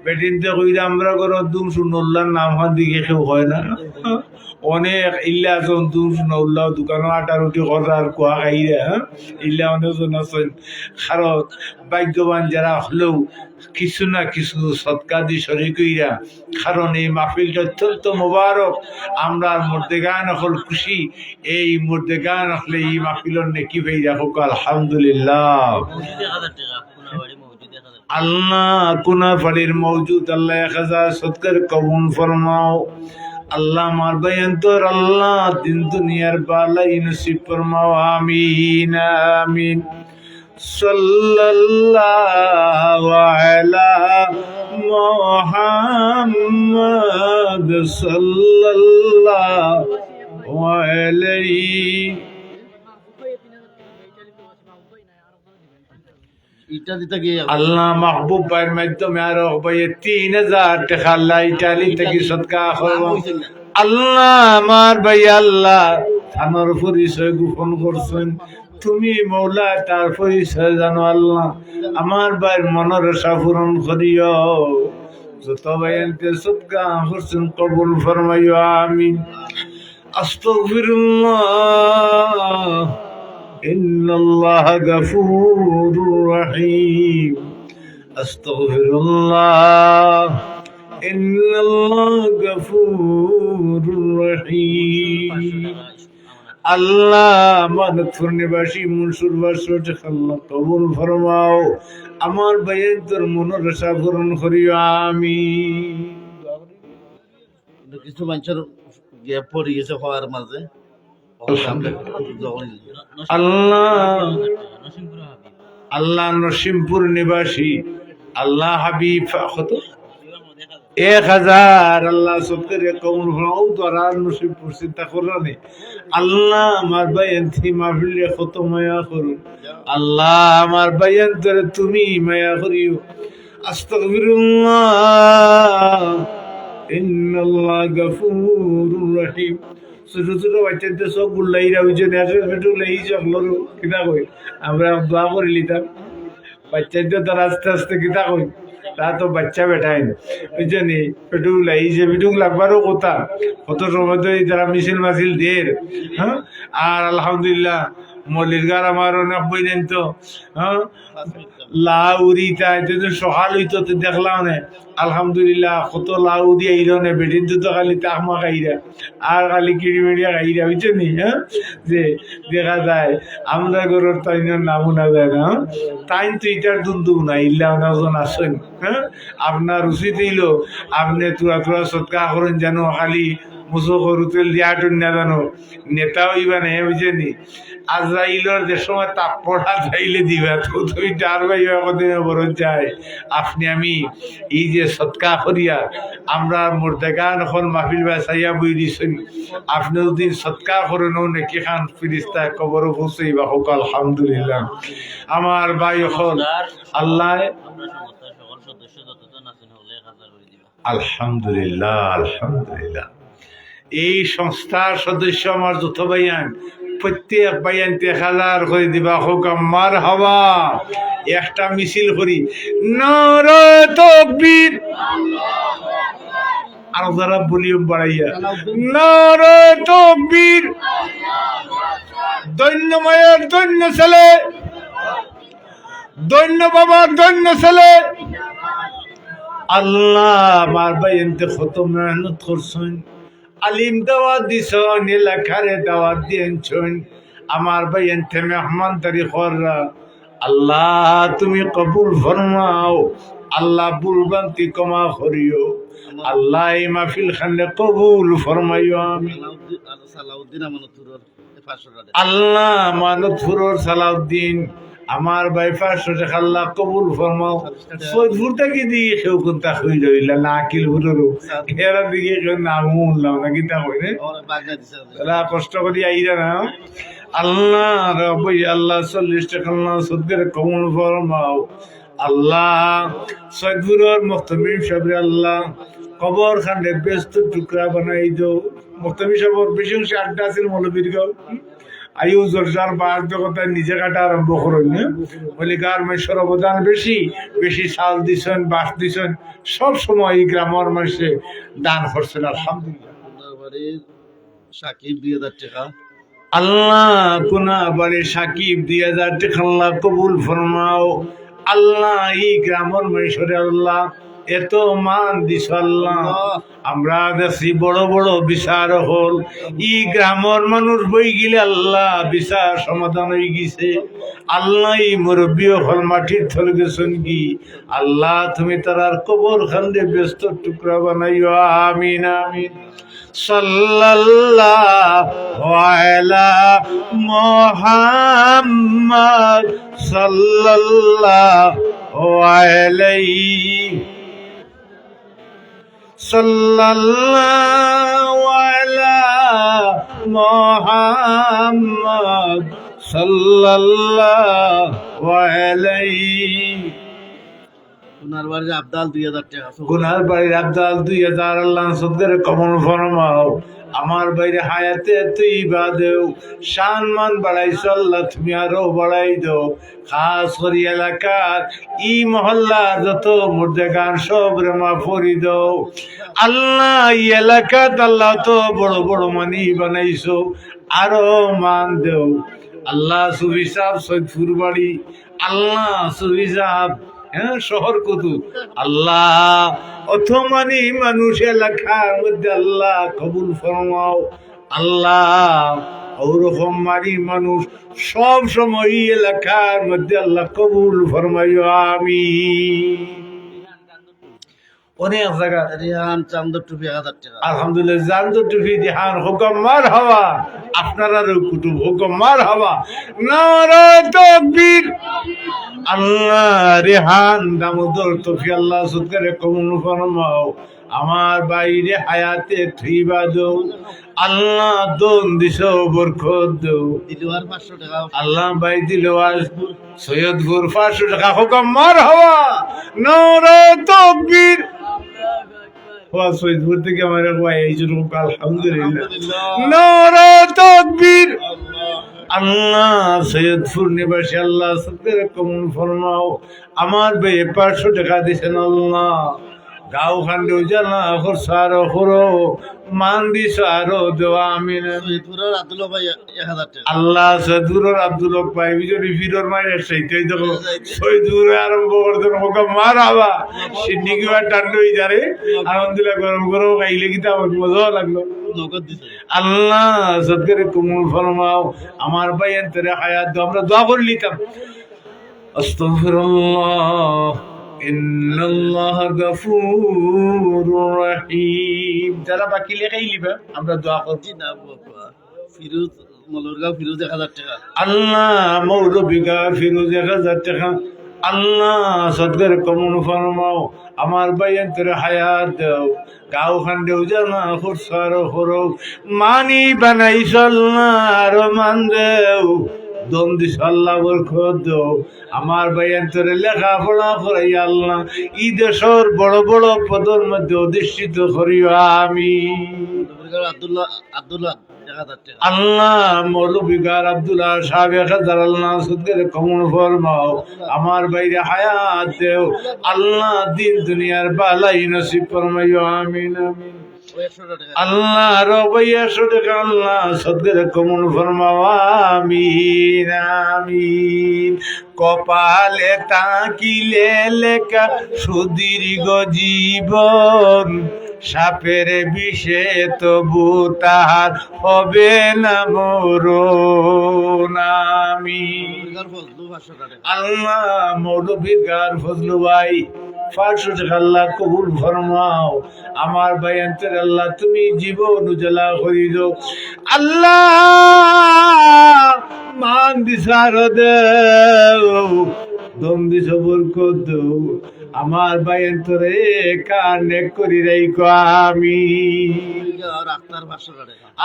বেটিন তো কইরা আমরা ঘরো দুম শুনল্লার নাম খান দিকে কেউ হয় না। অনেক ইল্লা আছইন দুম শুনল্লা, দোকানো আটা রুটি করার কুয়া খাইরা, হ্যাঁ? ইল্লা অনেক জন আছইন। কারণ ভাগ্যবান যারা হকলেউ কিছু না কিছু সদকা দি শরিক অইরা, কারণ এই মাহফিলটা অত্যন্ত মোবারক। আমরার মুর্দেগান অকল খুশি, এই মুর্দেগান অকলে ই মাহফিলর নেকি পাইরা হোক, আলহামদুলিল্লাহ। আল্লাহ, কুনাফাড়ির মওজুদ, আল্লাহ এক হাজার সদকারে কবুল ফরমাও। আল্লাহ, আমার ভাইয়াইন্তর আল্লাহ দিন দুনিয়ার ভালাই নসিব ফরমাও, আমিন, আমিন। সাল্লাল্লাহু আলা মুহাম্মাদ সাল্লাল্লাহু আলাইহি। ইটা দিতা গিয়া আল্লাহ, মাহবুব ভাইর মাধ্যমে আরো ভাইয়ে তিন হাজার টেকা আল্লাহ ইটালি থাকি সদকা করবো। আল্লাহ, আমার ভাই আল্লাহ, তানর পরিচয় গোপন করছইন, তুমি মৌলা তার পরিচয় জানো আল্লাহ। আমার ভাইর মনর আশা পূরণ করিও। যত ভাইয়াইন্তে সদকা করছইন কবুল ফরমাইও, আমিন। আস্তাগফিরুল্লাহ, ইন্নাল্লাহা গাফুরুর রহিম। আস্তাগফিরুল্লাহ, ইন্নাল্লাহা গাফুরুর রহিম। আল্লাহ, আমানতপুর নিবাসী মনসুর বাসুর আল্লাহ কবুল ফরমাও। আমার ভাইয়াইন্তর মনর আশা পূরণ করিও, আমিন। কিন্তু কিছু মানুষর গ্যাপ পড়ি গেছে হওয়ার মাঝে। আল্লাহ, আল্লাহ নসিমপুর নিবাসী, আল্লাহ হাবিব, কত? এক হাজার, আল্লাহ সদকারে কবুল ফরমাও। ধরার নসিমপুর চিন্তা কররা নি। আল্লাহ, আমার ভাইয়াইন্তে মাহফিলরে কত মায়া করইন। আল্লাহ, আমার ভাইয়াইন্তরে তুমি মায়া করিও। আস্তাগফিরুল্লাহ, ইন্নাল্লাহা গাফুরুর রহিম। ছোট ছোট বাচ্চাইন্তে চোখ গুল্লাইরা, বুঝছো নি? আসলে একটু লেই চোখ লড়ো, কিতা কই? আমরা দোয়া করিলিতাম। বাচ্চাইন্তে তো আস্তে আস্তে কিতা কই? তা তো বাচ্চা বেটাইন, বুঝছো নি? একটু লেই যে বিটুক লাগবারও কথা। কত সময় তো এই তারা মিছিল মাছিল দের, হ্যাঁ? আর আলহামদুলিল্লাহ, মল্লিরগার আমার অনেক বইন তো, হ্যাঁ? লাউরি তাই তো সকাল অইতো তো দেখলাম নে। আলহামদুলিল্লাহ, কত লাউরি আইলো নে, বেটিন তো খালি তাকমা খাইরা, আর খালি কিড়িমিড়িয়া খাইরা, বুঝছো নি? হ্যাঁ, যে দেখা যায় আমরা ঘরর তাইনর নামও না যায় না। হ্যাঁ? তাইন তো ইটার দুন্দু না, ইল্লা অনেকজন আছইন। হ্যাঁ, আপনার উচিত অইলো, আপনে তুরা তুরা সদকা করইন, যেন খালি মুসো করু তেল দিয়া টুন্না জানো, নেতা অইবা না, বুঝছনি? আজরাইলর যে সময় তাপ্পড় আজরাইলে দিবা, তো তুমি ডার ভাই কদিন বড় চাই, আপনি আমি এই যে সৎকা করিয়া আমরা মুর্দেগান অখন মাহফিল বায় চাইয়া বই দিছইন, আপনি যদি সৎকা করেন, ও নেকি খান ফিরিস্তা কবর পৌঁছাইবা। হোক আলহামদুলিল্লাহ। আমার ভাই অখন আল্লাহ, আলহামদুলিল্লাহ, আলহামদুলিল্লাহ। এই সংস্থার সদস্য আমার যত ভাইয়ান, প্রত্যেক ভাইয়ান এক হাজার করি দিবা, হোক আমার হাওয়া। একটা মিছিল করি, নারায়ে তাকবীর। আর যারা ভলিউম বাড়াইয়া, নারায়ে তাকবীর। ধন্য মায়ের ধন্য ছেলে, ধন্য বাবার ধন্য ছেলে। আল্লাহ, আমার ভাইয়াইন্তে কত মেহনত করছইন, আলিম দাওয়াত দিছইন, এলাকারে দাওয়াত দিছইন, আমার ভাইয়াইন্তে মেহমানদারি কররা। আল্লাহ, তুমি কবুল ফরমাও। আল্লাহ, ভুল ভ্রান্তি ক্ষমা করিও। আল্লাহ, এই মাহফিল খানরে কবুল ফরমাইও। আমিন। সালাউদ্দিন, সালাউদ্দিন আমানতপুরর, এই পাঁচশো টাকা। আল্লাহ, আমানতপুরর সালাউদ্দিন, আমার ভাই পাঁচশো টাকা আল্লাহ কবুল ফরমাও। সৈয়দপুর থাকি দি কেউ কুন্তা কইল অইলা না, আকিলপুররও। এরা দিকে কেউ নামও হুনলাম না, কিতা কইলে? তারা কষ্ট করি আইরা না। আল্লাহ, রব্বি আল্লাহ, চল্লিশ টাকা আল্লাহ সদকারে কবুল ফরমাও। আল্লাহ, সৈয়দপুরর মুহতামিম সাবরে আল্লাহ, কবর খানরে বেহেস্তর টুকরা বানাই দেও। মুহতামিম সাবর বেশি অংশে আড্ডা আছিল মৌলবীর গাঁও। আইও জলসার বাস দেখো তাই নিজে কাটা আরম্ভ করইন, হ্যাঁ? মলিকার মানষর অবদান বেশি, বেশি চাল দিছইন, বাঁশ দিছইন, সব সময় এই গ্রামর মানষে দান করছইন, আলহামদুলিল্লাহ। কুনাবাড়ির সাকিব দুই হাজার টাকা। আল্লাহ, কুনাবাড়ির সাকিব দুই হাজার টাকা আল্লাহ কবুল ফরমাও। আল্লাহ, এই গ্রামর মানষরে আল্লাহ এত মান দিছ আল্লাহ। আল্লাহ। আমরা দেখছি বড় বড় বিচার অকল, ই গ্রামর মানুষ বই গেলে আল্লাহ বিচার সমাধান অই গেছে। আল্লাহ, ই মুরব্বি অকল মাটির তলে গেছইন গি, আল্লাহ তুমি তারার কবর খানরে বেহেস্তর টুকরা বানাইও। আমিন, আমিন। সাল্লাল্লাহু আলা মুহাম্মদ সাল্লাল্লাহু আলাইহি সাল্লাল্লাহু আলা মুহাম্মদ সাল্লাল্লাহু আলাইহি। গুনার বাড়ির আবদাল দুই হাজার টাকা। গুনার বাড়ির আবদাল দুই হাজার, আল্লাহ সদকারে কবুল ফরমাও। আমার ভাইরে হায়াতে তৈবা দেও, শান মান বাড়াইছো আল্লাহ, তুমি আরো বাড়াই দেও। খাস করি এলাকার ই মহল্লার যত মুর্দেগান সবরে মাফ করি দেও। আল্লাহ, ই এলাকাত আল্লাহ তো বড় বড় মানি বানাইছো, আরো মান দেও। আল্লাহ, সুফি সাহেব সৈয়দপুর বাড়ি, আল্লাহ, সুফি সাহেব, হ্যাঁ, শহর কত, আল্লাহ, অত মানি মানুষ এলাকার মধ্যে আল্লাহ কবুল ফরমাও। আল্লাহ, ওরকম মানি মানুষ সব সময় এই এলাকার মধ্যে আল্লাহ কবুল ফরমাইও। আমিন। অনেক জায়গা। রেহান চান্দর টুপি এক হাজার টাকা। আলহামদুলিল্লাহ, চান্দর টুপি রেহান, হুকুম মারহাবা। আপনারারও কুটুম, হুকুম মারহাবা। নারায়ে তাকবীর। আল্লাহ, রেহান দামোদর টুপি আল্লাহ সদকারে কবুল ফরমাও। আমার ভাইরে হায়াতে তৈবা দেও। আল্লাহ, ধন দিছো, বরকত দেও। দিলওয়ার পাঁচশো টাকা। আল্লাহ, ভাই দিলওয়ার সৈয়দপুর পাঁচশো টাকা, হুকুম মারহাবা। নারায়ে তাকবীর। ওয়া সৈয়দপুর থেকে আমার এক ভাই এই জন্য আলহামদুলিল্লাহ। আলহামদুলিল্লাহ। নারায়ে তাকবীর। আল্লাহ, সৈয়দপুর নিবাসী আল্লাহ সদকারে কবুল ফরমাও। আমার ভাই পাঁচশো টাকা দিছেন আল্লাহ। গাঁও খান্ডে উজালা খরচ আরো করো, মান দিছ আরো দেওয়া। আমিন। সৈয়দপুরের আব্দুল হক ভাই এক হাজার টাকা। আল্লাহ, সৈয়দপুরের আব্দুল হক ভাই, বিজয় ফিরোর মায়ের একসাথে দেখো, সৈয়দপুরে আরম্ভ করছেন, হুকুম মারহাবা। সিন্নি কিবা ঠান্ডা হয়ে যারে, আলহামদুলিল্লাহ, গরম গরম খাইলে কিতা মজা লাগলো। নগদ দিছে। আল্লাহ, সদকারে কবুল ফরমাও। আমার ভাইয়াইন্তরে হায়াত দেও, আমরা দোয়া করি নিতাম। আস্তাগফিরুল্লাহ। إن الله غفور رحيم। যারা বাকি লেখাই লিবা, আমরা দোয়া করব। জি না, বাবা। ফিরোজ, মলরগাঁও ফিরোজ এক হাজার টেকা। আল্লাহ, মৌলভীগাঁও ফিরোজ এক হাজার টেকা। আল্লাহ, সদকারে কবুল ফরমাও। আমার ভাইয়াইন্তরে হায়াত দেও। গাঁও খান্দেও জানা খুরসারো করো। মানি বানাইছ আল্লাহ, আরো মান দেও। ধন দিছ আল্লাহ, বরকত দেও। আমার ভাইয়াইন্তরে লেখাপড়া করাইয়া আল্লাহ, ই দেশর বড় বড় পদর মধ্যে অধিষ্ঠিত করিও। আমিন। আব্দুল্লাহ, আব্দুল্লাহ, এক হাজার টেকা। আল্লাহ, মৌলভীগাঁওর আব্দুল্লাহ সাহেব এক হাজার, আল্লাহ, সদকারে কবুল ফরমাও। আমার ভাইরে হায়াত দেও। আল্লাহ, দিন দুনিয়ার ভালাই নসিব ফরমাইও। আমিন, আমিন। আল্লাহ, আরো ভাই একশো টেকা, আল্লাহ, সদকারে কবুল ফরমাও। আমিন, আমিন। কপালে থাকিলে লেখা সুদীর্ঘ জীবন, সাপের বিষে তবু তাহার হবে না মরণ। আমিন। আল্লাহ, মৌলভীগাঁওর ফজলু ভাই, পাঁচশো টেকা আল্লাহ কবুল ফরমাও। আমার ভাইয়াইন্তরে আল্লাহ, তুমি জীবন উজালা করি দেও। আল্লাহ, মান দিছ আরো দেও, ধন দিছ বরকত দেও। আমার ভাইয়াইন্তরে কানেক করি রাখো। আমিন।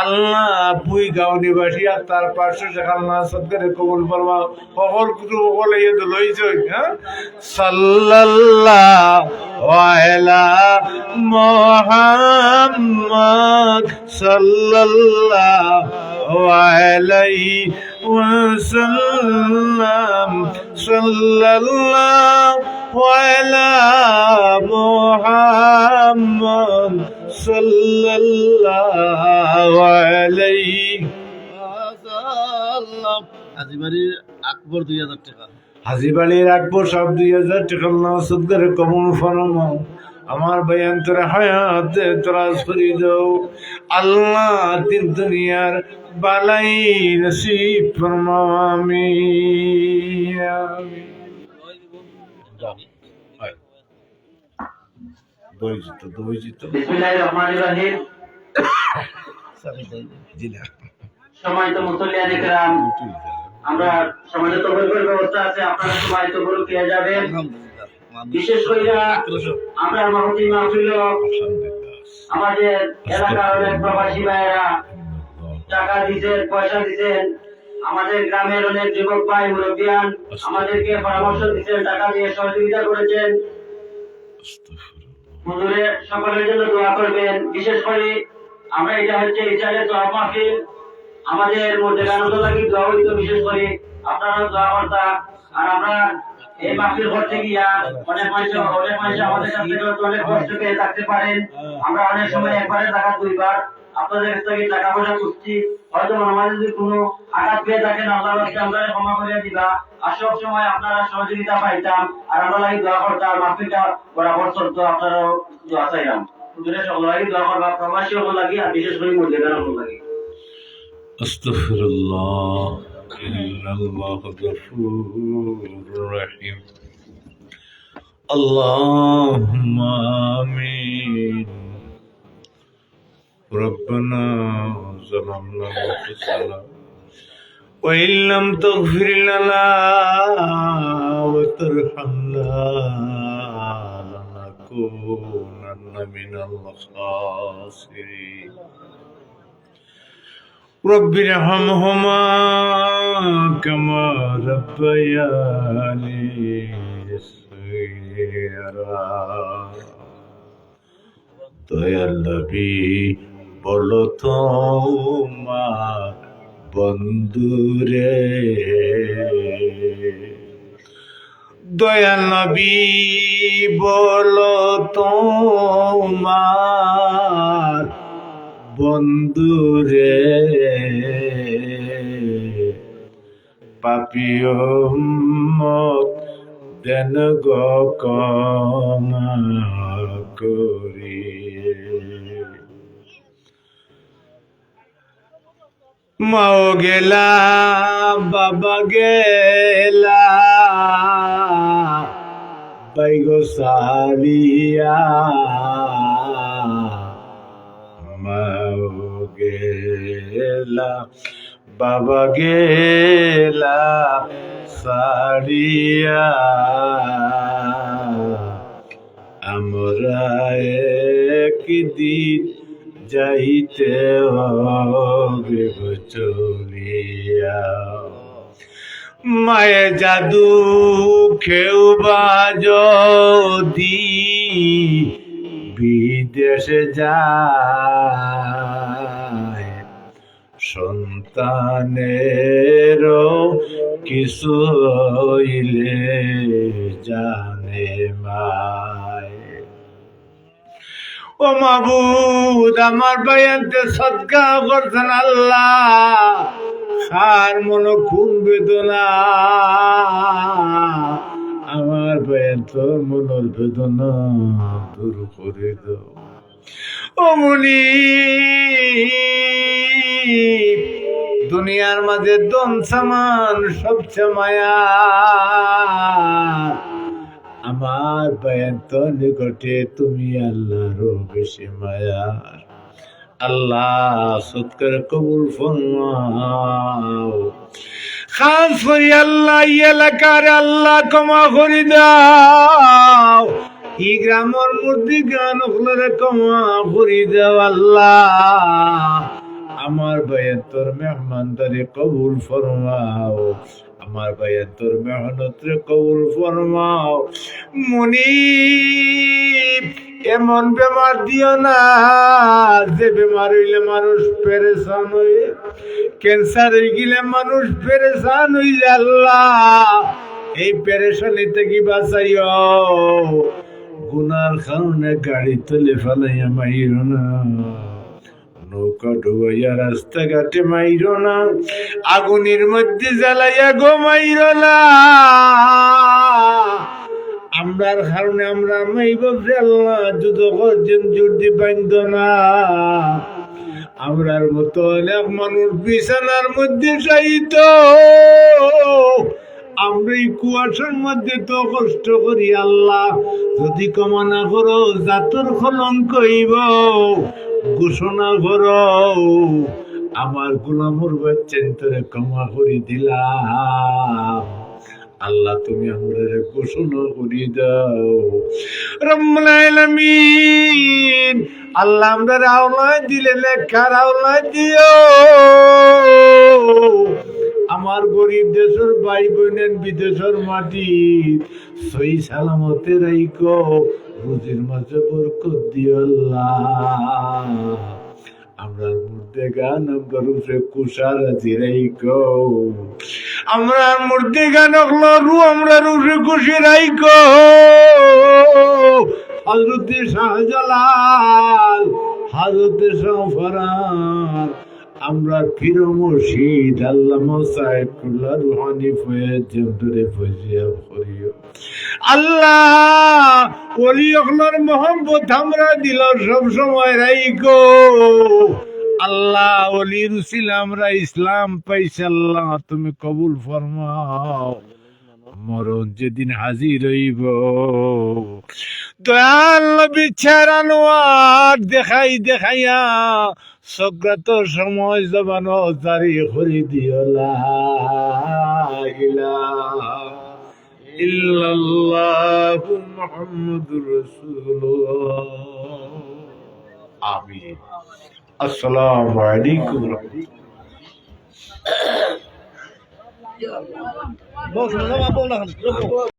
আল্লাহ, ভুইগাঁও নিবাসী আক্তার পাঁচশো টেকা, আল্লাহ, সদকারে কবুল ফরমাও। হকল কুতুব হকল ইয়ে তো লইছইন, হ্যাঁ? সাল্লাল্লাহু আলা মুহাম্মদ, সাল্লাল্লাহু আলাইহি ওয়াসাল্লাম, সাল্লাল্লাহু আলা মুহাম্মদ, সাল্লাল্লাহু আলাইহি ওয়াসাল্লাম। হাজী বাড়ির আকবর দুই হাজার টেকা। হাজী বাড়ির আকবর সাহেব দুই হাজার টেকা, আল্লাহ, সদকারে কবুল ফরমাও। আমার ভাইয়াইন্তরে হায়াত দরাজ করি দেও। আল্লাহ, দিন দুনিয়ার ভালাই নসিব ফরমাও। আমিন। আমিন। দই জিত, দই জিত। বিসমিল্লাহির রহমানির রহিম। জি না। সম্মানিত মুসল্লিয়ানে কেরাম, আমরা সমাজে তহবিল ব্যবস্থা আছে, আপনারা সবাই তহবিল পেয়ে যাবেন। আলহামদুলিল্লাহ। বিশেষ করে আমরা মহতি মাহফিল, আলহামদুলিল্লাহ, আমাদের এলাকার অনেক প্রবাসী ভাইয়েরা টাকা দিচ্ছেন, পয়সা দিচ্ছেন, আমাদের গ্রামের অনেক যুবক ভাই মুরব্বিয়ান আমাদেরকে পরামর্শ দিচ্ছেন, টাকা দিয়ে সহযোগিতা করেছেন। হুজুরে সকলের জন্য দোয়া করবেন। বিশেষ করে আমরা, এটা হচ্ছে ইসালে সওয়াব মাহফিল, আমাদের মধ্যে গানগুলো লাগি দোয়া হইতো বিশেষ করে, আপনারাও দোয়া করতা। আর আমরা এই মাহফিল করতে গিয়া অনেক মানুষ, অনেক মানুষ আমাদের কাছ থেকে হয়তো অনেক কষ্ট পেয়ে থাকতে পারেন। আমরা অনেক সময় একবারে টাকা দুইবার আপনাদের কাছ থেকে টাকা পয়সা তুলছি, হয়তো মনে মনে যদি কোনো আঘাত পেয়ে থাকেন, আল্লাহর রাস্তায় আমরা ক্ষমা করে দিবা। আর সব সময় আপনারা সহযোগিতা পাইতাম, আর আমরা লাগি দোয়া করতাম, আর মাহফিলটা বরাবর চলতো, আপনারাও দোয়া চাইলাম। হুজুরে সকল লাগি দোয়া করবা, প্রবাসী সকল লাগি, আর বিশেষ করে মুরব্বিয়ান সকল লাগি। أستغفر الله، إن الله غفور رحيم. اللهم آمين. ربنا ظلمنا أنفسنا وإن لم تغفر لنا وترحمنا لنكونن من الخاسرين. رب ارحمهما كما ربياني صغيرا. দয়াল নবী বলো তোমার বন্ধুরে, দয়াল নবী বলো তোমার বন্ধুরে, পাপী উম্মত দেন গো ক্ষমা করি। মাও গেলা, বাবা গেলা, ভাই গো সারিয়া, মাও গেলা, বাবা গেলা সারিয়া, আমরা একদিন যাইতে হবে গো চলিয়া। মায়ে যাদু কেউ বা যদি বিদেশে যায়, সন্তানেরও কিছু হইলে জানে মায়। ও মাবুদ, আমার ভাইয়াইন্তে সদকা করছইন আল্লাহ, কার মনো কুন বেদনা, আমার ভাইয়াইন্তর মনর বেদনা দূর করি দেও। ও মুনিব, দুনিয়ার মাঝে ধন সামান সবচে মায়া, আমার ভাইয়াইন্তর নিকটে তুমি আল্লাহ আরো বেশি মায়ার। আল্লাহ, সৎকার কবুল ফরমাও। খাস করি আল্লাহ, এই এলাকার আল্লাহ ক্ষমা করি দাও, এই গ্রামর মুর্দেগান অকলরে ক্ষমা করি দাও আল্লাহ। আমার ভাইয়াইন্তর মেহমানদারি কবুল ফরমাও। আমার ভাইয়াইন্তর মেহনতরে কবুল ফরমাও। মুনিব, এমন বেমার দিও না, যে বেমার অইলে মানুষ পেরেশান অয়। ক্যান্সার অইগেলে মানুষ পেরেশান অইলে আল্লাহ, এই পেরেশানি থাকি বাঁচাইও। গুনার কারণে গাড়ির তলে ফালাইয়া মারিও না। নৌকা ডুবাইয়া রাস্তাঘাটে মারিও না, আগুনর মধ্যে জ্বালাইয়া গো মারিও না। আমরার কারণে আমরার মাই বাপরে আল্লাহ দুজখর জঞ্জির দি বাইন্ধো না। আমরার মতো অনেক মানুষ বিছানার মধ্যে শায়িত। আমরা এই কুয়াশার মধ্যে তো কষ্ট করি আল্লাহ, যদি ক্ষমা না করো, জাতর কলঙ্ক অইবো। ঘোষণা করো, আমার গোলামর বাচ্চাইন্তরে ক্ষমা করি দিলাম। আল্লাহ, তুমি আমরারে ঘোষণা করি দাও। রব্বুল আলামিন, আল্লাহ, আমরারে আওলাদ দিলে নেককার আওলাদ দিও। আমার গরিব দেশর ভাই বইনাইন বিদেশর মাটিত সহি সালামতে রাইখো, রুজির মাঝে বরকত দিও আল্লাহ। আমরার মুর্দেগান আমরার উপরে খুশি রাজি রাইখো। আমরার মুর্দেগান অকলর রুহ আমরার উপরে খুশি রাইখো। হযরতে শাহজালাল, হযরতে শাহফরান, আমরার পীর মুর্শিদ আল্লামা সাহেব কিবলা রুহানি ফয়েজ যেমতরে ফজিয়াব করিও। আল্লাহ, ওলি অকলর মহব্বত আমরার দিলো সব সময় রাইখো। আল্লাহ, ওলির উসিলা আমরা ইসলাম পাইছি, আল্লাহ, তুমি কবুল ফরমাও। মরণ যেদিন হাজির অইবো, দয়াল নবীর চেহারা আনোয়ার দেখাই দেখাইয়া সকরাতর সময় জবানো জারি করি দিও, লা ইলাহা ইল্লাল্লাহু মুহাম্মাদুর রাসূলুল্লাহ। আমিন। আসসালামু আলাইকুম।